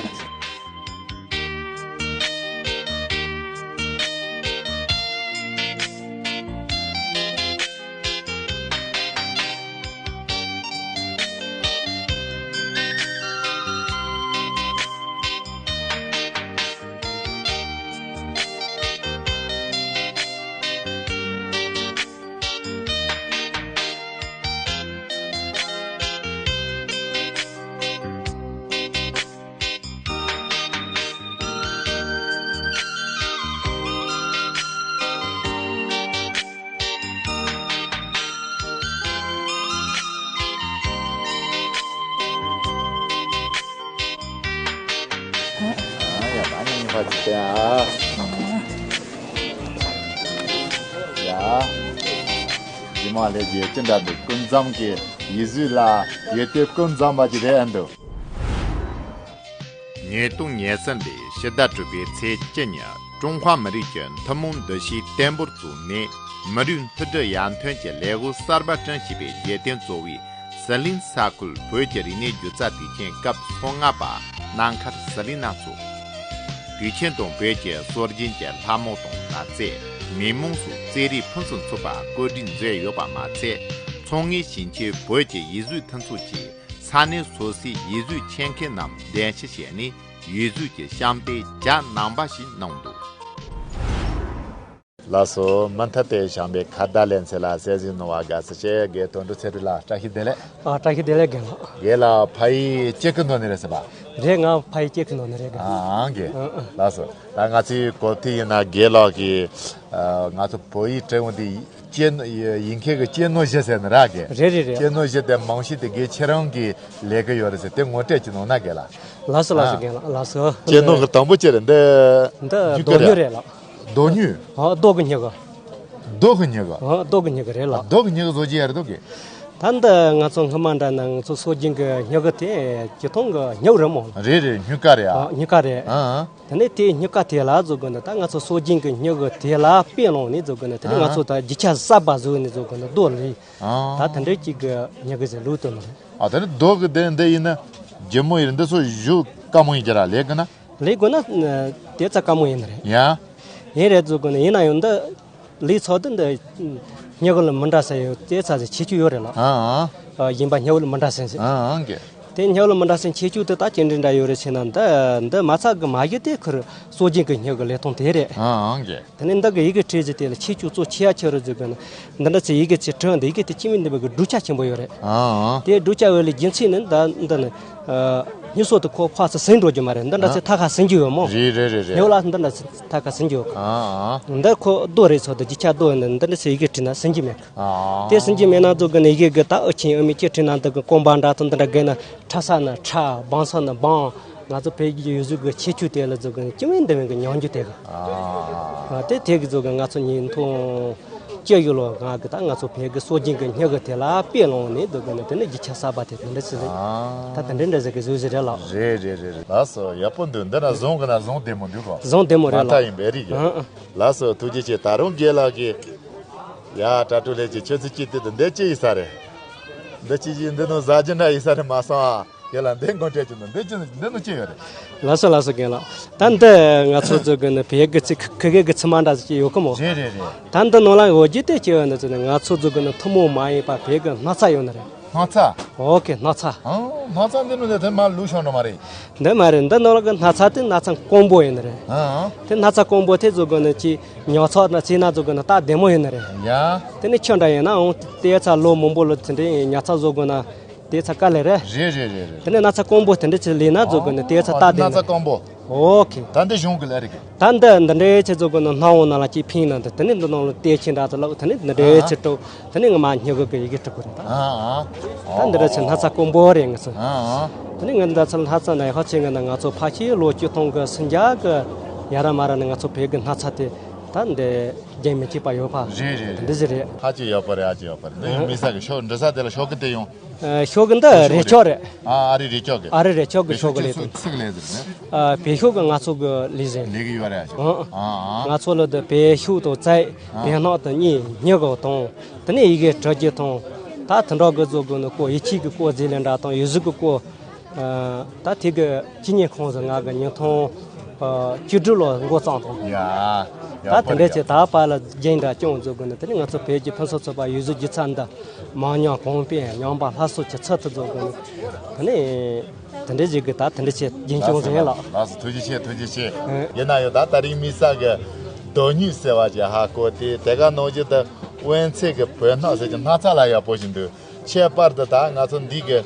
ཡ། ད་ནི་ཕ་ཅིག་བསྟན་ཨ། ཡ། རྗེས་མ་ལས་རྗེས་ཅི་འདྲ་འདུག་ཀུན་བཟང་གི་ཡིག་གཟུགས་ལ་ཡོད་དེ་ཀུན་བཟང་བ་ཅིག་རེད་ཨ་འདུག་ཉིས་སྟོང་ཉེར་གསུམ་པའི་ཕྱི་ཟླ་དྲུག་པའི་ཚེས་བཅུ་ཉིན། ཀྲུང་ཧྭ་མི་རིགས་ཀྱི་ཐུན་མོང་འདུ་ཤེས་བརྟན་པོར་བཙུགས་ནས། མི་རིགས་མཐུན་སྒྲིལ་ཡར་ཐོན་གྱི་ལས་འགུལ་གསར་པ་སྐྲུན་བྱེད་པའི་རྒྱལ་དོན་གཙོ་བོའི་ཟི་ལིང་ས་ཁུལ་བོད་ཀྱི་རིག་གནས་སྒྱུ་རྩལ་དུས་ཆེན་སྐབས་སོ་ལྔ་པ་གནམ་མཁར་ཟི་ལིང་ན་ཚོགས། དུས་ཆེན་དང་བོད་ཀྱི་སྲོལ་རྒྱུན་གྱི་ལྷ་མོ་དང་མདའ་རྩེད། མེ་མོང་སོགས་རྩེད་རིགས་ཕུན་སུམ་ཚོགས་པ་བཀོད་སྒྲིག་མཛད་ཡོད་པ་མ་ཚད། ཚོང་ངེས་ཞིང་ཆེན་བོད་ཀྱི་ཡིག་གཟུགས་མཐུན་ཚོགས་ཀྱིས་ས་གནས་སོ་སོའི་ཡིག་གཟུགས་ཆེད་མཁས་རྣམས་གདན་ཞུ་བྱས་ནས། ཡིག་གཟུགས་ཀྱི་བཤམས་སྟོན་རྒྱ་རྣམ་པ་ཞིག་གནང་འདུག་ལགས་སོ། མུ་མཐུད་དེ་བྱམས་པའི་ཁ་བརྡ་ལེ་ཚན་ལ་གསན་གཟིགས་གནང་བར་དགའ་བསུ་ཆེ། རྒན་དོན་གྲུབ་ཚེ་རིང་ལགས། བཀྲ་ཤིས་བདེ་ལེགས། ཨ། བཀྲ་ཤིས་བདེ་ལེགས་རྒན་ལགས། རྒན་ལགས་ཕ་ཡུལ་ཅི་གི་ནང་ནས་རེད་ཟེར་བ། རེད། ང་ཕ་ཡུལ་ཅི་གི་ནང་ནས་རེད་རྒན། ཨ། ཨང་རྒན། ཨ། ཨ། ལགས་སོ། ད་ང་ཚོའི་གོ་ཐོས་ཡིན་ན་རྒན་ལགས་ཀྱིས། ཨ། ང་ཚོ་བོད་ཡིག་བྲིས་འོང་དུས་གཅེས་ཡིན་མཁན་གྱི་གཅེས་ནོར་བཞི་ཟེར་ནི་ར་རྒན། རེད་རེད་རེད། གཅེས་ནོར་བཞི་དེ་མང་ཤོས་དེ་རྒན་ཁྱེད་རང་གིས་ལས་ཀྱི་ཡོད་རེད་ཟེར། དེ་ངོ་སྤྲོད་ཅིག་གནང་ན་རྒན་ལགས། ལགས་སོ་ལགས་སོ། ཨ། རྒན་ལགས། ལགས་སོ། གཅེས་ནོར་གྱི་དང་པོ་ཅི་རེད་འདི། འདི་རྒྱུ་སྐར་རྡོ་ར། སྨྱུག་རེད་ལགས། རྡོ་སྨྱུག་ཨ། རྡོ་གི་སྨྱུག་གུ། རྡོ་གི་སྨྱུག་གུ། ཨ། རྡོ་གི་སྨྱུག་གུ་རེད་ལགས། རྡོ་གི་སྨྱུག་གུ་བཟོ་རྒྱུ་ཡོད་རེད་འདུག་གི། ད་འདི་ང་ཚོ་སྔོན་མ་འདྲ་ན་ང་ཚོ་སྲོལ་རྒྱུན་གྱི་སྨྱུ་གུ་དེ་སྤྱིར་བཏང་གི་སྨྱུ་གུ་རེད་མོ། རེད་རེད། སྨྱུ་གུ་རེད་ཨ། ཨ། སྨྱུ་གུ་རེད། ཨ། དེ་ནས་དེའི་སྨྱུ་གུ་དེ་ལ་བཟོ་དགོས་ན་ད་ང་ཚོ་སྲོལ་རྒྱུན་གྱི་སྨྱུ་གུ་དེ་ལ་དཔེ་བླངས་ནས་བཟོ་དགོས་ན། དེ་ནས་ང་ཚོ་ད་རྒྱུ་ཆ་གསར་པ་བཟོས་ནས་བཟོ་དགོས་ན་རྡོ་ལས། ཨ། ད་དེ་འདྲའི་གཅིག་གི་སྨྱུ་གུ་ཟེར་ལུགས་དོན་རེད། ཨ། དེ་ནས་རྡོ་གི་དེ་འདི་ཡིན་ན་ལྗིད་མོ་ཡིན། འདི་ཚོ་གཞུ་དཀའ་མོ་ཡིན་གྱི་ར། ལས་དགོས་ན། ལས་དགོས་ན་དེ་ཙམ་དཀའ་མོ་ཡིན་ནི་རེད། ཡ། ཡིན་རེད་བཟོ་དགོས་ན། ཡིན་ན་ཡང་འདི་ལས་ཚོགས་འདི་འདི་སྨྱུ་གུ་ལ་མི་འདྲ་ས་ཡོད། དེ་ཚ་ཟེར་ཁྱད་ཆོས་ཡོད་རེད་ལ། ཨ་ཨ། ཨ། ཡིན་པ་སྨྱུ་གུ་ལ་མི་འདྲ་ས་ཟེར། ཨ་ཨ་གི། དེ་སྨྱུ་གུ་ལ་མི་འདྲ་ས་ཁྱད་ཆོས་དེ་ད་ཅི་འདྲ་འདྲ་ཡོད་རེད་ཟེར་ན། འདི་འདི་མ་ཚད་གི་མ་གཞི་དེ་ཁུར་སྲོལ་རྒྱུན་གི་སྨྱུ་གུ་ལས་སྟངས་དེ་རེད། ཨ་ཨ་གི། དེ་ནས་འདི་གི་ཡི་གེ་བྲིས་ཟེར་དེ་ལ་ཁྱད་ཆོས་གཙོ་ཆེ་ཡ་ཆེ་རུ་བཟོ་དགོས་ན། འདི་འདྲ་ཚེ་ཡི་གེ་ཚེ་བྲིས་འདི་ཡི་གེ་དེ་སྤྱི་མི་འདི་བ་གི་གྲུབ་ཆ་ཆེན་པོ་ཡོད་རེད། ཨ་ཨ། དེ་གྲུབ་ཆ་འོག་ལས་རྒྱུ་མཚན་ནི་འདི་འདི་ནི། ཨ། སྨྱུ་གསོག་དེ་ཁོ་ཕར་ཚུར་ཟིན་འགྲོ་རྒྱུ་མ་རེད། འདི་འདྲ་ཚེ་ཐད་ཀར་ཟིན་རྒྱུ་ཡོད་མོ། རེད་རེད་རེད་རེད། སྨྱུ་གུ་ལ་འདི་འདྲ་ཚེ་ཐད་ཀར་ཟིན་རྒྱུ་ཡོད། ཨ་ཨ། འདི་ཁོ་རྡོ་རེད་ཚོ། འདི་རྒྱུ་ཆ་རྡོ་ཡིན་ནི། འདི་འདྲ་ཚེ་ཡི་གེ་བྲིས་ན་ཟིན་རྒྱུ་མེད་གི། ཨ། དེ་ཟིན་རྒྱུ་མེད་ན་བཟོ་དགོས་ན་ཡི་གེ་གི་ད་ཨུ་ཆེན་ཨུ་མའི་ཅི་བྲིས་ན་འདི་གི་རྐང་པ་འདྲ་དང་འདི་འདྲ་གི་ན། ཁྲ་ས་ན་ཁྲ། སྦང་ས་ན་སྦང་། ང་ཚོ་བོད་ཀྱི་ཡིག་གཟུགས་ཀྱི་ཁྱད་ཆོས་དེ་ལ་བཟོ་དགོས་ན་སྤྱི་མི་འདི་བ་གི་ཉམས་འགྱུར་དེ་གི། ཨ། ཨ། དེ་དེ་གི་བཟོ་དགོས། ང་ཚོ་ཉིས་སྟོང་བཅུ་བཞི་ལོ་ང་གི་ད་ང་ཚོ་བོད་ཀྱི་སྲོལ་རྒྱུན་གྱི་སྨྱུ་གུ་དེ་ལ་དཔེ་བླངས་ནས་བཟོ་དགོས་ན། དེ་ནི་རྒྱུ་ཆ་གསར་པ་དེ་དེ་འདྲ་ཞིག་རེད། ཨ། ད་དེ་འདྲ་འདྲ་ཟེར་གི་བཟོས་ཟེར་རེད་ལགས། རེད་རེད་རེད་རེད། ལགས་སོ། ཡག་པོ་འདུག། འདི་ན་བཟང་གི་ན་བཟང་བདེ་མོ་འདུག་གོ། བཟང་བདེ་མོ་རེད་ལགས། མ་མཐའ་ཡིན་པའི་རིགས་ཀྱི། ཨ་ཨ། ལགས་སོ། ཐུགས་རྗེ་ཆེ། ད་རུང་རྒན་ལགས་ཀྱིས། ཡ། དྲ་གྲོགས་ལྷན་རྒྱས། ཁྱོད་ཚོ་ཅི་སྟེ་འདི་འདི་ཅི་ཡིན་ས་རེད། འདི་ཅི་ཅི་འདི་ནང་ཟ་རྒྱུ་འདྲ་ཡིན་ས་རེད་མ་སོང་ཨ། ཁྱེད་ལ་འདི་མགོ་འཕྲད་ཀྱི་འདུག། འདི་ཅི་འདི་ནང་ཅི་ཡོད་རེད། ལགས་སོ་ལགས་སོ་རྒན་ལགས། ད་འདི་ང་ཚོ་ཚོ་གི་ནི་བོད་ཀྱི་ཚིག་ཁ་སྐད་ཀྱི་ཚིག་མ་འདྲ་ཟིག་ཅིག་ཡོད་གི་མོ། རེད་རེད་རེད། ད་འདི་ནང་ལ་འོ་རྒྱུ་དེ་ཅི་ཡོད་ནི་ཟེར་ན། ང་ཚོ་ཚོ་གི་ནི་ཐུན་མོང་མ་ཡིན་པ་བོད་ཀྱི་སྣག་ཚ་ཡོད་ནི་རེད། སྣག་ཚ། འོ་ཀེ། སྣག་ཚ། ཨང་། སྣག་ཚ་འདི་ནི་དེ་མ་ལུག་ཤོང་འགྲོ་མ་རེད། འདི་མ་རེད། འདི་ནང་ལ་གི་སྣག་ཚ་དེ་སྣག་ཚ་སྐམ་པོ་ཡོད་ནི་རེད། ཨང་། དེ་སྣག་ཚ་སྐམ་པོ་དེ་ཚོ་གི་ནི་ཅི་ཉག་ཚ་ན་ཚིག་ན་ཚོ་གི་ནི་སྟག་བདེ་མོ་ཡོད་ནི་རེད། ཡ། དེ་ནི་ཁྱོད་འདྲ་ཡིན་ན་འོང་དེ་ཚ་ལོ་མང་པོ་ལོ་དེ་འདྲའི་ཉག་ཚ་བཟོ་དགོས་ན། དེ་ཚ་དཀའ་ལས་རེད། རེད་རེད་རེད་རེད། དེ་ནས་སྣག་ཚ་སྐམ་པོ་དེ་འདྲ་ཅིག་ལས་ན་བཟོ་དགོས་ནི། དེ་ཚ་སྟག་དེ་སྣག་ཚ་ནི། སྐམ་པོ། ཨོ་ཁེ། ད་འདི་གཞུང་གི་ལས་རེད་གི། ད་འདི་འདི་འདྲའི་ཆེ་བཟོ་དགོས་ནི། སྣག་འོང་ན་ལ་ཅིག་ཕིང་ན་འདི། དེ་ནས་འདི་ནང་ལ་དེ་ཆེ་འདྲ་ཚོ་ལགས། དེ་ནས་འདི་འདྲའི་ཆེ་སྤྲོ། དེ་ནས་ང་མ་སྨྱུ་གུ་གི་ཡི་གེ་འབྲི་དགོས་རེད་ད། ཨ་ཨ། ད་འདི་འདྲ་ཆེ་སྣག་ཚ་སྐམ་པོ་རེད་ང་ཚོ། ཨ་ཨ། དེ་ནས་ང་འདི་ཚོ་སྣག་ཚ་ན་ཡག་ཆེ་ང་ན། ང་ཚོ་ཕལ་ཆེར་ལོ་བཅུ་སྟོང་གི་སུམ་བརྒྱ་གི་ཡ་ར་མ་ར་ནས་ང་ཚོ་བོད་གི་སྣག་ཚ་དེ་ད་འདི་རྒྱུན་མི་ཆད་པ་ཡོད་པ། རེད་རེད་དེ་འདྲ་རེད། ཞིག་རེད། ཧ་ཅང་ཡག་པོ་རེད། ཧ་ཅང་ཡག་པོ་རེད། འདི་ཡང་མི་ས་གི་ཤོག་འབྲི་ས་དེ་ལ་ཤོག་གི་དེ་ཡང་། ཨ། ཤོག་གི་འདི་རས་ཆོག་རེད། ཨ། ཨ་རི་རས་ཆོག་གི། ཨ་རི་རས་ཆོག་གི་ཤོག་གི་ལས་དོན། ཚིག་ལས་ཟེར་ནས། ཨ། བོད་ཤོག་གི་ང་ཚོ་གི་ལས་ཟེར། ལས་གི་ཡོད་རེད། ཨ་ཨ། ང་ཚོ་ལ་འདི་བོད་ཤོག་དང་རྩིས། ཨ། བོད་སྣག་དང་གཉིས་སྨྱུ་གུ་དང་། དེ་ནས་ཡི་གེ་འབྲི་རྒྱུ་དང་། ད་དེ་འདྲ་གི་བཟོ་དགོས་ནི་སྐོར། ཡིག་ཆ་གི་སྐོར། རྩིས་ལེན་འདྲ་དང་ཡིག་གཟུགས་གི་སྐོར། ཨ། ད་དེ་གི་སྤྱི་གཉེར་ཁང་ཟེར་ང་གི་ཉིས་སྟོང་བཅུ་དྲུག་ལོ་འགོ་བརྩམས་དང་། ཡ། ད་དེ་འདྲ་ཆེ་ད་བར་ལ་རྒྱུན་འདྲ་སྐྱོང་བཟོ་དགོས་ནི། དེ་ནས་ང་ཚོ་བོད་ཀྱི་ཕུན་སུམ་ཚོགས་པ་ཡིག་གཟུགས་སྒྱུ་རྩལ་འདི་མང་ཉུང་གོང་འཕེལ་ཉམས་པ་སླར་གསོ་གྱི་ཚུལ་དུ་བཟོ་དགོས་ནི། དེ་ནས་དེ་འདྲ་ཞིག་གི་ད་དེ་འདྲ་ཆེ་རྒྱུན་སྐྱོང་ཟེར་ལགས། ལགས་སོ། ཐུགས་རྗེ་ཆེ། ཐུགས་རྗེ་ཆེ། ཨ། ཡིན་ན་ཡང་ད་ད་རིང་མི་ས་གི་མདོ་སྨྱུག་ཟེར་བ་ཅིག་ཧ་གོ། དེ་དེ་ག་ནང་བཞིན་དུ་དབེན་ཚེ་གི་བོད་སྣག་ཟེར་གྱི་སྣག་ཚ་ལ་ཡག་པོ་ཞིག་འདུག། ཁྱད་པར་དུ་ད་ང་ཚོ་འདི་གི་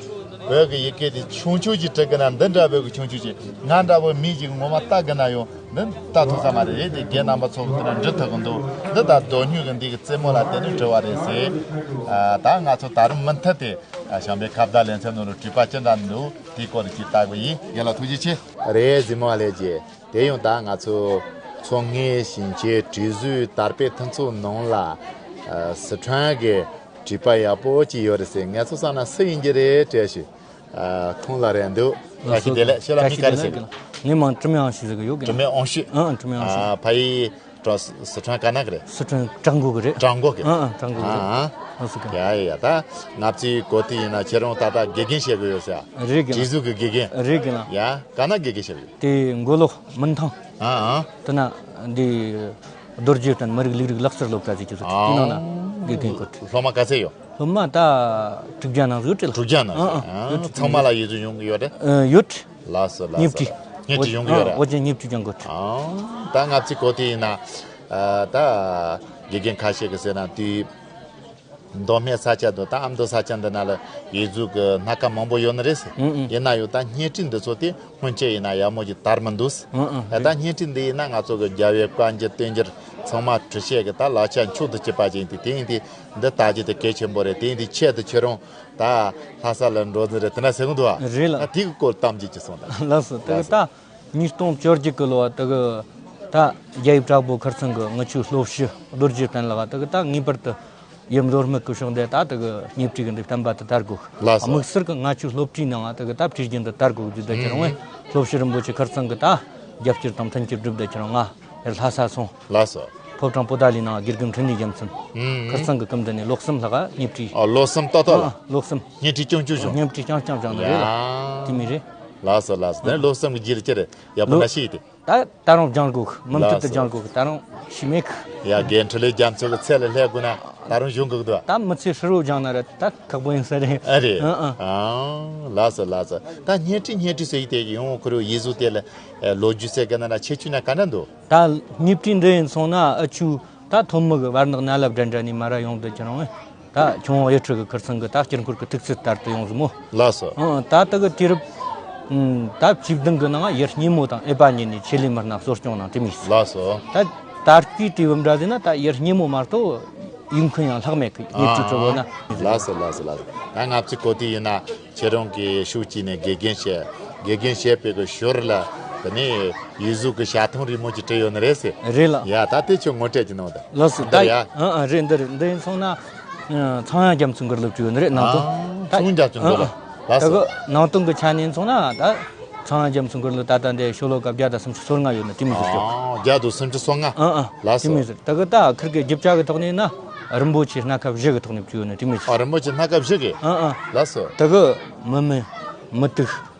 བོད་ཀྱི་ཡི་གེ་དེ་ཆུང་ཆུང་ཅིག་འབྲི་གི་ན། འདི་འདྲ་བོད་ཀྱི་ཆུང་ཆུང་ཅིག་ང་འདྲ་བོ་མི་ཞིག་ངོ་མ་ལྟ་གི་ན་ཡང་འདི་ལྟ་ཐུབ་ས་མ་རེད། དེ་རྒན་རྣམ་པ་ཚོ་གི་དེ་ན་འབྲི་ཐུབ་གི་འདུག། འདི་ད་མདོ་སྨྱུག་གི་འདི་གི་རྩེད་མོ་ལ་བརྟེན་ནས་བྲིས་པ་རེད་ཟེར། ཨ། ད་ང་ཚོ་ད་རུང་མུ་མཐུད་དེ་བྱམས་པའི་ཁ་བརྡ་ལེ་ཚན་ནང་ལ་བྲིས་པ་ཅི་འདྲ་འདུག། དེའི་སྐོར་ལ་ཅིག་ལྟ་གི་ཡིན། རྒན་ལགས་ཐུགས་རྗེ་ཆེ། རེད། གཟིགས་མོ་བ་ལྷན་རྒྱས། དེ་ཡང་ད་ང་ཚོ་མཚོ་སྔོན་ཞིང་ཆེན་བྲིས་གཟུགས་དར་སྤེལ་མཐུན་ཚོགས་ནང་ལ། ཨ། སི་ཁྲོན་གྱི་བྲིས་པ་ཡག་པོ་ཅིག་ཡོད་རེད་ཟེར། ངས་ཚོ་བསམ་ན་སུ་ཡིན་གྱི་རེད་དྲན་ཞིག། ཨ། ཁོང་ལ་རེད་འདུག། བཀྲ་ཤིས་བདེ་ལེགས། ཁྱེད་ལ་མིང་ག་རེ་ཟེར་གི། ངའི་མིང་ཀྲི་མེ་ཨང་ཞི་ཟེར་གི་ཡོད་གི། ཀྲི་མེ་ཨང་ཞི། ཨང་། ཀྲི་མེ་ཨང་ཞི། ཨ། ཕ་ཡུལ་སི་ཁྲོན་ག་ན་གི་རེད། སི་ཁྲོན་བྲག་འགོ་གི་རེད། བྲག་འགོ་གི། ཨང་ཨང་། བྲག་འགོ་གི་རེད། ཨ་ཨ། ཨ་སི་གི། ཡ་ཡ་ཡ། ད་ང་ཚོའི་གོ་དེ་ཡིན་ན་ཁྱེད་རང་ད་ལྟ་དགེ་རྒན་བྱེད་གི་ཡོད་ས། རེད་གི། བྲིས་གཟུགས་གི་དགེ་རྒན། རེད་གི་ལགས། ཡ། ག་ན་དགེ་རྒན་བྱེད་གི་ཡོད། དེ་མགོ་ལོག་མུན་ཐང་། ཨ་ཨ། དེ་ན་འདི་རྡོ་རྗེ་གདན་མི་རིགས་ལུགས་རིགས་ལག་རྩལ་སློབ་གྲྭ་ཟེར་གྱི་ཚོ་ཨ། དེ་ནང་ན་དགེ་རྒན་གོ། སློབ་མ་ག་ཚད་ཡོད། སློབ་མ་ད་དྲུག་བརྒྱ་ནང་ཟིག་ཡོད་དེ་ལ། དྲུག་བརྒྱ་ནང་ཟིག། ཨ་ཨ། ཨ། ཡོད་དེ། ཚང་མ་ལ་ཡིག་གཟུགས་ཡོང་གི་ཡོད་དེ། ཨ། ཡོད་དེ། ལགས་སོ་ལགས་སོ། བརྙན་འཕྲིན་ཡོང་གི་ཡོད་རེད། ཨ། བརྙན་འཕྲིན་ཡོང་གི་ཡོད། ཨ། ད་ང་ཚོའི་གོ་དེ་ཡིན་ན། ཨ། ད་དགེ་རྒན་ཁ་ཤས་ཀྱིས་ཟེར་ན་དེ། མདོ་སྨད་ས་ཆ་འདི་དང་ཨ་མདོ་ས་ཆ་འདི་ན་ལ་ཡིག་གཟུགས་ཀྱི་སྣ་ཁ་མང་པོ་ཡོད་ནི་རེད་ཟེར། ཨང་ཨང་། ཡིན་ན་ཡང་ད་བརྙན་འཕྲིན་འདི་ཚོ་དེ་སྔོན་ཆད་ཡིན་ན་ཡག་མོ་ཅིག་དར་མི་འདུག་ཟེར། ཨང་ཨང་། ད་བརྙན་འཕྲིན་འདི་ཡིན་ན་ང་ཚོ་གི་རྒྱལ་བའི་བཀའ་འགྱུར་བསྟན་འགྱུར་ཚང་མ་བྲི་བྱེད་ཀྱི་ད་ལག་ཆ་མཆོག་ཏུ་གྱུར་པ་ཅིག་ཡིན་དུས། དེ་ཡིན་དུས་འདི་ལྟ་རྒྱུ་དེ་གལ་ཆེན་པོ་རེད། དེ་ཡིན་དུས་ཆེད་དུ་ཁྱོད་རང་ད་ལྷ་ས་ལ་འགྲོ་རྩིས་རེད་དེ་འདྲ་ཟེར་གི་འདུག་ཨ། རེད་ལགས། ད་དེ་གི་སྐོར་གཏམ་རྒྱུད་ཅིག་གསུངས་དང་། ལགས་སོ། དེ་གི་ད་ཉིས་སྟོང་བཅོ་བརྒྱད་གི་ལོ་བ་དེ་གི་ད་རྒྱ་ཡིག་བྲག་ཕུག་ཁུར་ཚང་གི་ངི་ཆོའི་སློབ་ཕྲུག་རྡོ་རྗེ་བསྟན་ལགས། དེ་གི་ད་ངེས་པར་དུ་ ཡུམ་ལོ་སྨད་གི་ཕྱོགས་འདི་ད་དེ་གི་བརྙན་འཕྲིན་གི་འདི་བསྟན་པ་དེ་དར་དགོས། ལགས་སོ། དམིགས་བསལ་གི་ང་ཆོའི་སློབ་གྲྭའི་ནང་དེ་གི་ད་བྲིས་རྒྱུན་འདི་དར་དགོས་རྒྱུ་དེ་ཁྱེད་རང་བས་སློབ་ཕྱི་རིན་པོ་ཆེ་ཁར་ཚང་གི་ད་རྒྱབ་སྐྱོར་དང་མཐུན་འགྱུར་བསྒྲུབས་དེ་ཁྱེད་རང་ང་ཡར་ལྷ་ས་སོང་། ལགས་སོ། ཕོ་བྲང་པོ་ཏ་ལའི་ནང་དགེ་རྒན་འཕྲིན་ལས་རྒྱལ་མཚན། ཁར་ཚང་གི་སྐུ་མདུན་ནས་ལོ་གསུམ་ལྷག་བརྙན་འཕྲིན། ཨ། ལོ་གསུམ་ཏག་ཏག་ལ། ཨ། ལོ་གསུམ། བརྙན་འཕྲིན་རྐྱང་རྐྱང་བྱུང་། བརྙན་འཕྲིན་རྐྱང་རྐྱང་བྱུང་ནི་རེད་ལ། ཡ། དེ་མི་རེད། ལགས་སོ་ལགས་སོ། དེ་ནས་ལོ་གསུམ་གི་རྗེས་ལ་ཅི་རེད། ཡག་པོ་ལོ་འདྲ་ཞིག་ཡིན་ཏེ། ད་ད་རུང་སྦྱང་དགོས། མུ་མཐུད་དུ་ལགས་སོ། སྦྱང་དགོས། ད་རུང་ཤི་མེད་གི། ཡ། དགེ་འཕྲིན་ལས་རྒྱ་མཚོ་གི་ཚད་ལ་སླེབས་དགོས་ན་ད་རུང་གཞུང་གི་འདུག་ད་མི་ཚེ་ཧྲིལ་བོ་སྦྱང་ན་ར་ད་ཁག་པོ་ཡིན་ས་རེད། ཨ་རེད། ཨ་ཨ། ཨ། ལགས་སོ་ལགས་སོ། ད་བརྙན་འཕྲིན་བརྙན་འཕྲིན་ཟེར་ཡི་དེ་ཡོང་ཁོ་རོ་ཡིག་གཟུགས་དེ་ལ་ལོ་རྒྱུས་ཟེར་གི་ན་ན་ཁྱད་ཆོས་ན་ག་འདྲ་འདུག་ད་བརྙན་འཕྲིན་འདི་ཡིན་སོང་ན་ཨ་ཆུ་ད་ཐོན་མི་གི་བར་ནག་ན་ལབ་འདྲ་འདྲ་ནས་མ་ར་ཡོང་དུ་ཁྱེད་རང་ད་ཁྱུང་དབང་གཡུ་ཁྲི་གི་ཁུར་ཚང་གི་ད་སྐྱིད་འཁོར་གི་ཐུགས་ཚད་ལྟར་དུ་ཡོང་ཟིན་མོ། ལགས་སོ། ཨང་། ད་ལྟ་གི་དུས་རབས་ཨང་། ད་བཅུ་བདུན་གི་ནང་ཡར་སྙེ་མོ་དང་ཨེ་པ་གཉིས་ནས་ཆེད་ལས་མི་སྣ་གསོ་སྐྱོང་ནང་དྲི་མིས། ལགས་སོ། ད་ད་ལྟའི་དུས་བབ་འདྲ་ཟིན་ན་ད་ཡར་སྙེ་མོ་མ་གཏོགས་ཡིག་མཁན་ཡང་ལྷག་མེད་གི་ཡིག་ཆུ་གྲོགས་ན། ལགས་སོ་ལགས་སོ་ལགས་སོ། ད་ང་ཚོའི་གོ་དུས་ཡིན་ན་ཁྱེད་རང་གི་ཤུགས་ཀྱིས་ནས་དགེ་རྒན་བྱས། དགེ་རྒན་བྱས་པའི་གི་ཞོར་ལ་དེ་ནས་ཡིག་གཟུགས་ཀྱི་བྱ་ཐང་རིང་མོ་ཅིག་བྲིས་ཡོད་ནི་རེད་ཟེར། རེད་ལ། ཡ། ད་དེ་ཁྱོད་ངོ་སྤྲད་ཀྱི་ནང་དུ། ལགས་སོ། ད་འདིར་ཡ། ཨ་ཨ། རེད། འདི་རེད། འདི་ཡིན་སོང་ན། ཨ། ཚངས་དབྱངས་རྒྱ་མཚོའི་མགུར་གླུ་བྲིས་ཡོད་ནི་རེད་ནང་དོན། ཨ། ད་ཚངས་དབྱངས་རྒྱ་མཚོའི་མགུར་གླུ། ཨ་ཨ། ལགས་སོ། ད་གི་ནང་དོན་གི་ཆ་ནས་ཡིན་སོང་ན་ད་ཚངས་དབྱངས་རྒྱ་མཚོའི་མགུར་གླུ་ད་ལྟ་འདི་ཤོ་ལོ་ཀ་བརྒྱ་དང་སུམ་ཅུ་སོ་ལྔ་ཡོད་ནི་དྲི་མི་ཟེར་ཞོག་ཨ། བརྒྱ་དང་སུམ་ཅུ་སོ་ལྔ། ཨ་ཨ། ལགས་སོ། དྲི་མི་ཟེར། ད་གི་ད་ཁིར་གི་རྒྱུ་ཆ་གི་ཐོག་ནས་ན་རིན་པོ་ཆེ་སྣ་ཁ་བཞི་གི་ཐོག་ནས་བྲིས་ཡོད་ནི་དྲི་མི་ཟེར། ཨ། རིན་པོ་ཆེ་སྣ་ཁ་བཞི་གི། ཨ་ཨ། ལགས་སོ། ད་གི་མི་མེད། མུ་ཏིག་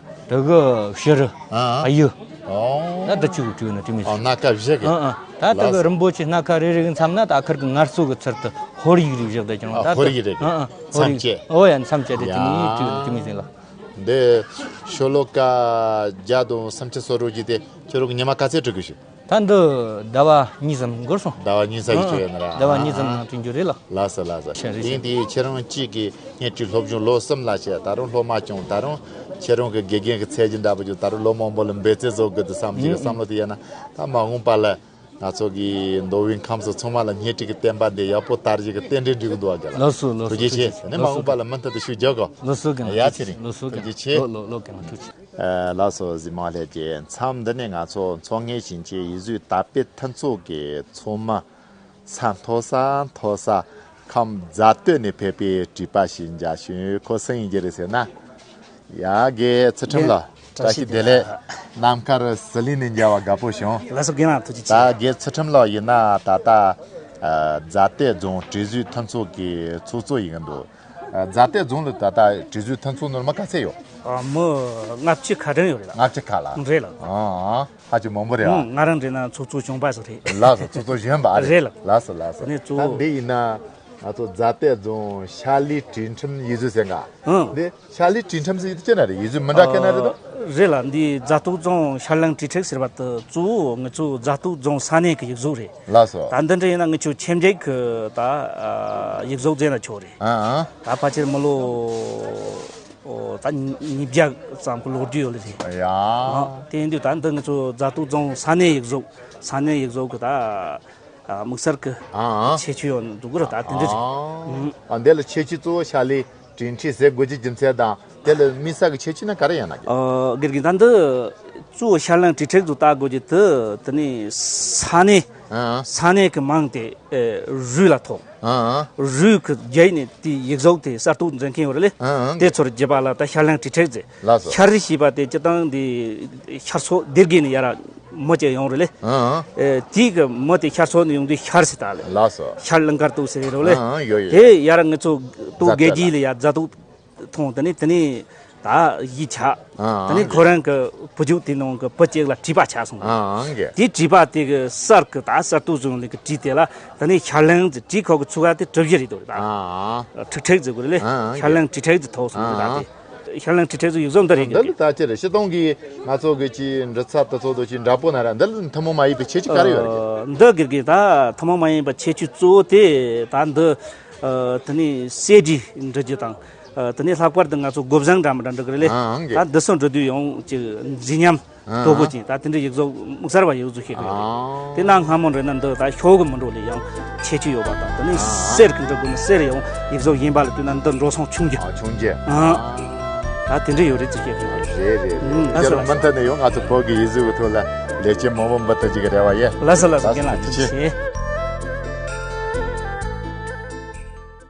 ད་གི་བྱུ་རུ། ཨ་ཨ། གཡུ། ཨོ། ད་འདི་གཅིག་བྲིས་ཡོད་ནི་དྲི་མི་ཟེར། ཨོ། སྣ་ཁ་བཞི་གི། ཨ་ཨ། ད་ལྟ་ལགས་གི་སོ། རིན་པོ་ཆེ་སྣ་ཁ་རེ་རེ་གི་མཚམས་ན་ད་ཁིར་གི་ངལ་གསོ་གི་ཚུལ་དུ་ཧོར་ཡིག་རིགས་བཞག་བསྡད་ཀྱང་། ཨ། ད་ཧོར་ད་ཡིག་རིགས། ཨ་ཨ། ཧོར་ཡིག་མཚམས་བཅད། ཨོ་ཡ། མཚམས་བཅད་དེ་དེ་ཡ། ནི་དྲི་དྲི་མི་ཟིན་ལ། འདི་ཤོ་ལོ་ཀ་བརྒྱ་དང་སུམ་ཅུ་སོ་དྲུག་གི་དེ་ཁྱོད་རང་གི་ཉི་མ་ག་ཚོད་བྲི་དགོས་ཞུ། ད་འདི་ཟླ་བ་གཉིས་ཙམ་འགོར་སོང་། ཟླ་བ་གཉིས་ཙམ་ཨ་ཨ། བྲི་ཡོད་ན་ར། ཟླ་བ་གཉིས་ཙམ་ཨ་ཨ། ནང་བྲི་རྒྱུ་རེད་ལ། ལགས་སོ་ལགས་སོ། ཤ་རེད་ཤ། དེ་ཡིན་དུས་ཁྱེད་རང་གཅིག་གིས་བརྙན་འཕྲིན་སློབ་སྦྱོང་ལོ་གསུམ་ལ་བྱས། ད་རུང་སློབ་མ་སྐྱོང་། ད་རུང་ཁྱེད་རང་གི་དགེ་རྒན་གྱི་ཚད་གཞི་འདྲ་པོ་ཅིག་ད་རུང་ལོ་མང་པོ་ལ་འབད་བརྩོན་བཟོ་དགོས་འདུག་བསམ་གྱི་ཨུ་བསམ་བློ་དེ་ཡིན་ན། ད་མ་འོངས་པ་ལ་ང་ཚོ་གི་མདོ་དབུས་ཁམས་གསུམ་ཚང་མ་ལ་བརྙན་འཕྲིན་གྱི་བསྟན་པ་འདི་ཡག་པོ་དར་རྒྱུ་གི་རྟེན་འབྲེལ་འགྲིག་གི་འདུག་བ་ག་ལ། ལགས་སོ་ལགས་སོ། ཐུགས་རྗེ་ཆེ། ཐུགས་རྗེ་ཆེ། ཨ་ནི་མ་འོངས་པ་ལ་མུ་མཐུད་དུ་ཤུགས་རྒྱག་གོ། ལགས་སོ་རྒན་ལགས། ཡ་ཚེ་རིང་། ལགས་སོ་རྒན་ལགས། ཐུགས་རྗེ་ཆེ། ལགས་ལགས་ལགས་རྒན་ལགས། ཐུགས་རྗེ་ཆེ། ཨ། ལགས་སོ། གཟིགས་མོ་ལྷན་རྒྱས། མཚམས་འདི་ནས་ང་ཚོ་མཚོ་སྔོན་ཞིང་ཆེན་ཡིག་གཟུགས་དར་སྤེལ་མཐུན་ཚོགས་ཀྱི་ཚོགས་མི་ས་མཐོ་ས་མཐོ་ས་ཁམས་རྫ་སྟོད་ནས་ཕེབས་པའི་བྲིས་པ་ཞིག་མཇལ་བྱུང་། ཁོ་སུ་ཡིན་རྒྱུ་རེད་ཟེར་ན། ཡ། རྒན་ཚུལ་ཁྲིམས་ལགས། བཀྲ་ཤིས་བདེ་ལེགས། ནམ་མཁར་ཟི་ལིང་ནས་མཇལ་བ་དགའ་པོ་བྱུང་། ལགས་སོ་རྒན་ལགས། ཐུགས་རྗེ་ཆེ། ད་རྒན་ཚུལ་ཁྲིམས་ལགས་ཡིན་ན་ད་ལྟ་ཨ་རྫ་སྟོད་རྫོང་བྲིས་གཟུགས་མཐུན་ཚོགས་ཀྱི་ཚོགས་གཙོ་ཡིན་གྱི་འདུག་ཨ། རྫ་སྟོད་རྫོང་ལ་ད་ལྟ་བྲིས་གཟུགས་མཐུན་ཚོགས་ནོར་མ་ག་ཚད་ཡོད། ཨ། མི་ལྔ་བཅུ་ཁ་གྲངས་ཡོད་རེད་ལགས། ལྔ་བཅུ་ཁ་ལ། རེད་ལགས། ཨ་ཨ། ཧ་ཅང་མང་པོ་རེད་ཨ། ང་རང་འདྲི་ན་ཚོགས་གཙོ་གཞོན་པ་ཟིག་རེད། ལགས་སོ། ཚོགས་གཙོ་གཞོན་པ་རེད། རེད་ལགས། ལགས་སོ་ལགས་སོ། དེ་ནས་གཙོ་བོ། ད་འདི་ཡིན་ན་ང་ཚོ་རྫ་སྟོད་རྫོང་ཤར་གླིང་བྲིས་ཁྲིམས་ཡིག་གཟུགས་ཟེར་ག། ཨང་། འདི་ཤར་གླིང་བྲིས་ཁྲིམས་ཟེར་ཡིག་དེ་ཅི་ན་རེད། ཡིག་གཟུགས་མི་འདྲ་ཁེ་ན་རེད་དོ། རེད་ལགས། འདི་རྫ་སྟོད་རྫོང་ཤར་གླིང་བྲིས་ཁྲིམས་ཟེར་བ་དེ་གཙོ་བོ་ང་ཚོ་རྫ་སྟོད་རྫོང་ས་གནས་ཀྱི་ཡིག་གཟུགས་རེད། ལགས་སོ། ད་འདི་འདྲ་ཡིན་ན་ང་ཚོ་ཁྱིམ་རྒྱུད་ཀྱི་ད་ཡིག་གཟུགས་ཟེར་ན་ཆོག་རེད། ཨང་ཨང་། ད་ཕལ་ཆེར་མི་ལོ་ཨོ་ད་ཉིས་བརྒྱ་ཙམ་གྱི་ལོ་རྒྱུས་ཡོད་ལེ་རེད། ཡ། ཨ། དེ་ཡིན་དུས་ད་འདི་ང་ཚོ་རྫ་སྟོད་རྫོང་ས་གནས་ཡིག་གཟུགས། ས་གནས་ཡིག་གཟུགས་ཀྱི་ད་དམིགས་བསལ་གྱི་ཨང་ཨང་། ཁྱད་ཆོས་ཡོད་འདུག་གི་རེད། ད་དེ་འདྲ་རེད། ཨང་། ཨ། འདི་ལ་ཁྱད་ཆོས་གཙོ་བོ་ཤར་གླིང་བྲིས་ཁྲིམས་ཟེར་དགོས་ཀྱི་རྒྱུ་མཚན་དང་དེ་ལ་དམིགས་བསལ་གྱི་ཁྱད་ཆོས་ན་ག་རེ་ཡང་ན་གི། ཨ། དགེ་རྒན། ད་འདི་གཙོ་བོ་ཤར་གླིང་བྲིས་ཁྲིམས་ཟེར་བཏགས་དགོས་ཀྱི་དེ་དེ་ནི་ས་གནས། ཨང་ཨང་། ས་གནས་ཀྱི་མིང་དེ་ཨེ་རུས་ལ་ཐོགས། ཨང་ཨང་། རུས་ཀྱི་རྒྱུད་ནས་དེའི་ཡིག་གཟུགས་དེ་གསར་གཏོད་མཛད་མཁན་ཡོད་རེད་ལེ། ཨང་ཨང་། དེ་ཚོར་བརྒྱུད་པ་ལ་ད་ཤར་གླིང་བྲིས་ཁྲིམས་ཟེར། ལགས་སོ། ཤར་ཞེས་པ་དེ་སྤྱིར་བཏང་འདི་ཤར་ཕྱོགས་སྡེ་དགེ་ནས་ཡར་མི་གཅིག་ཡོང་རེད་ལེ། ཨང་ཨང་། ཨེ་དེའི་གི་མི་དེ་ཤར་ཕྱོགས་ནས་ཡོང་དུས་ཤར་ཟེར་བཏགས་ལེ། ལགས་སོ། ཤར་གླིང་དཀར་སྟོད་ཟེར་རེད་ལེ། ཨང་ཨང་། ཡོད་ཡོད། དེ་ཡར་ང་ཚོ་སྟོད་རྫ་སྟོད་དགེ་རྒྱས་ལ། ལ་ཡར་རྫ་སྟོད་ཐོན། དེ་ནས་དེ་ནས་ད་གཞིས་ཆགས། ཨང་། དེ་ནས་ཨང་། ཁོ་རང་གི་བུ་རྒྱུད་དེ་ནང་གི་བུ་གཅིག་ལ་བྲིས་པ་ཆགས་སོང་། ཨང་། ཨང་། དེ་བྲིས་པ་དེ་གི་གསར་གི་ད་གསར་གཏོད་བཟོ་ལས་གི་བྲིས་དེ་ལ་དེ་ནས་ཤར་གླིང་ཟེར་བྲིས། ཁོ་གི་ཚུགས་ཀ་དེ་གྲུ་བཞི་རེད་འདུག་རེད་ད། ཨང་། ཁྲིག་ཁྲིག་ཟེར་དགོས་རེད་ལེ། ཨང་། ཨང་། ཤར་གླིང་ཁྲིག་ཁྲིག་ཟེར་ཐོགས་སོང་རེད་ད། ཨང་། དེ་ཤར་གླིང་ཁྲིག་ཁྲིག་ཟེར་ཡིག་གཟུགས་འདི་རེད། འདི་ལ་ད་ཅི་རེད། སྤྱིར་བཏང་གི་ང་ཚོ་གི་ཅིག་འབྲི་ཚད་དེ་ཚོ་དང་ཅིག་འདྲ་པོ་ན་ར། འདི་ལ་ཐུན་མོང་མ་ཡིན་པའི་ཁྱད་ཆོས་ག་རེ་ཡོད་རེད། ཨ། འདི་དགེ་རྒན། ད་ཐུན་མོང་མ་ཡིན་པའི་ཁྱད་ཆོས་གཙོ་བོ་དེ་ད་འདི་ཨ་དེ་ནས་གསེར་བྲིས་འབྲི་རྒྱུ་དང་། ཨ། དེ་ནས་ལྷག་པར་དུ་ང་ཚོ་སྒོ་བཟང་འདྲ་མི་འདྲ་འབྲི་གི་རེད་ལེ། ཨང་། ད་འདི་ཚོ་འབྲི་དུས་ཡང་ཅིག་མཛེས་ཉམས་ཨང་། དོད་པོ་ཅིག་ད་དེ་འདྲའི་ཡིག་གཟུགས་དམིགས་བསལ་བ་ཡིག་གཟུགས་ཤེས་གི་ཡོད་རེད། ཨང་། དེ་ན་སྔ་མོ་འདྲ་ན་འདི་ད་ཤོག་གུ་མི་འགྲོ་ལེ། ཡང་ཁྱད་ཆོས་ཡོད་པ་དང་། དེ་ནས་ཨང་། གསེར་གི་འབྲི་དགོས་ན་གསེར། ཡང་ཡིག་གཟུགས་གཞན་པ་ལ་བསྟུན་ན་འདི་འགྲོ་སོང་ཆུང་རྒྱུ། ཨ། ཆུང་རྒྱུ། ཨང་། ད་དེ་འདྲ་ཡོད་རེད་ཅེས་བཤད་གི་ཡོད་རེད། རེད་རེད། ཨང་། ལགས་སོ། ལགས་སོ། མུ་མཐུད་ནས་ཡང་ང་ཚོ་བོད་ཀྱི་ཡིག་གཟུགས་ཀྱི་ཐོག་ལ་ལེགས་སྐྱེས་མང་པོ་འབུལ་ཐུབ་ཅིག་གི་རེ་བ་ཡོད། ལགས་སོ་ལགས་སོ། ལགས་སོ། རྒན་ལགས་ཐུགས་རྗེ་ཆེ།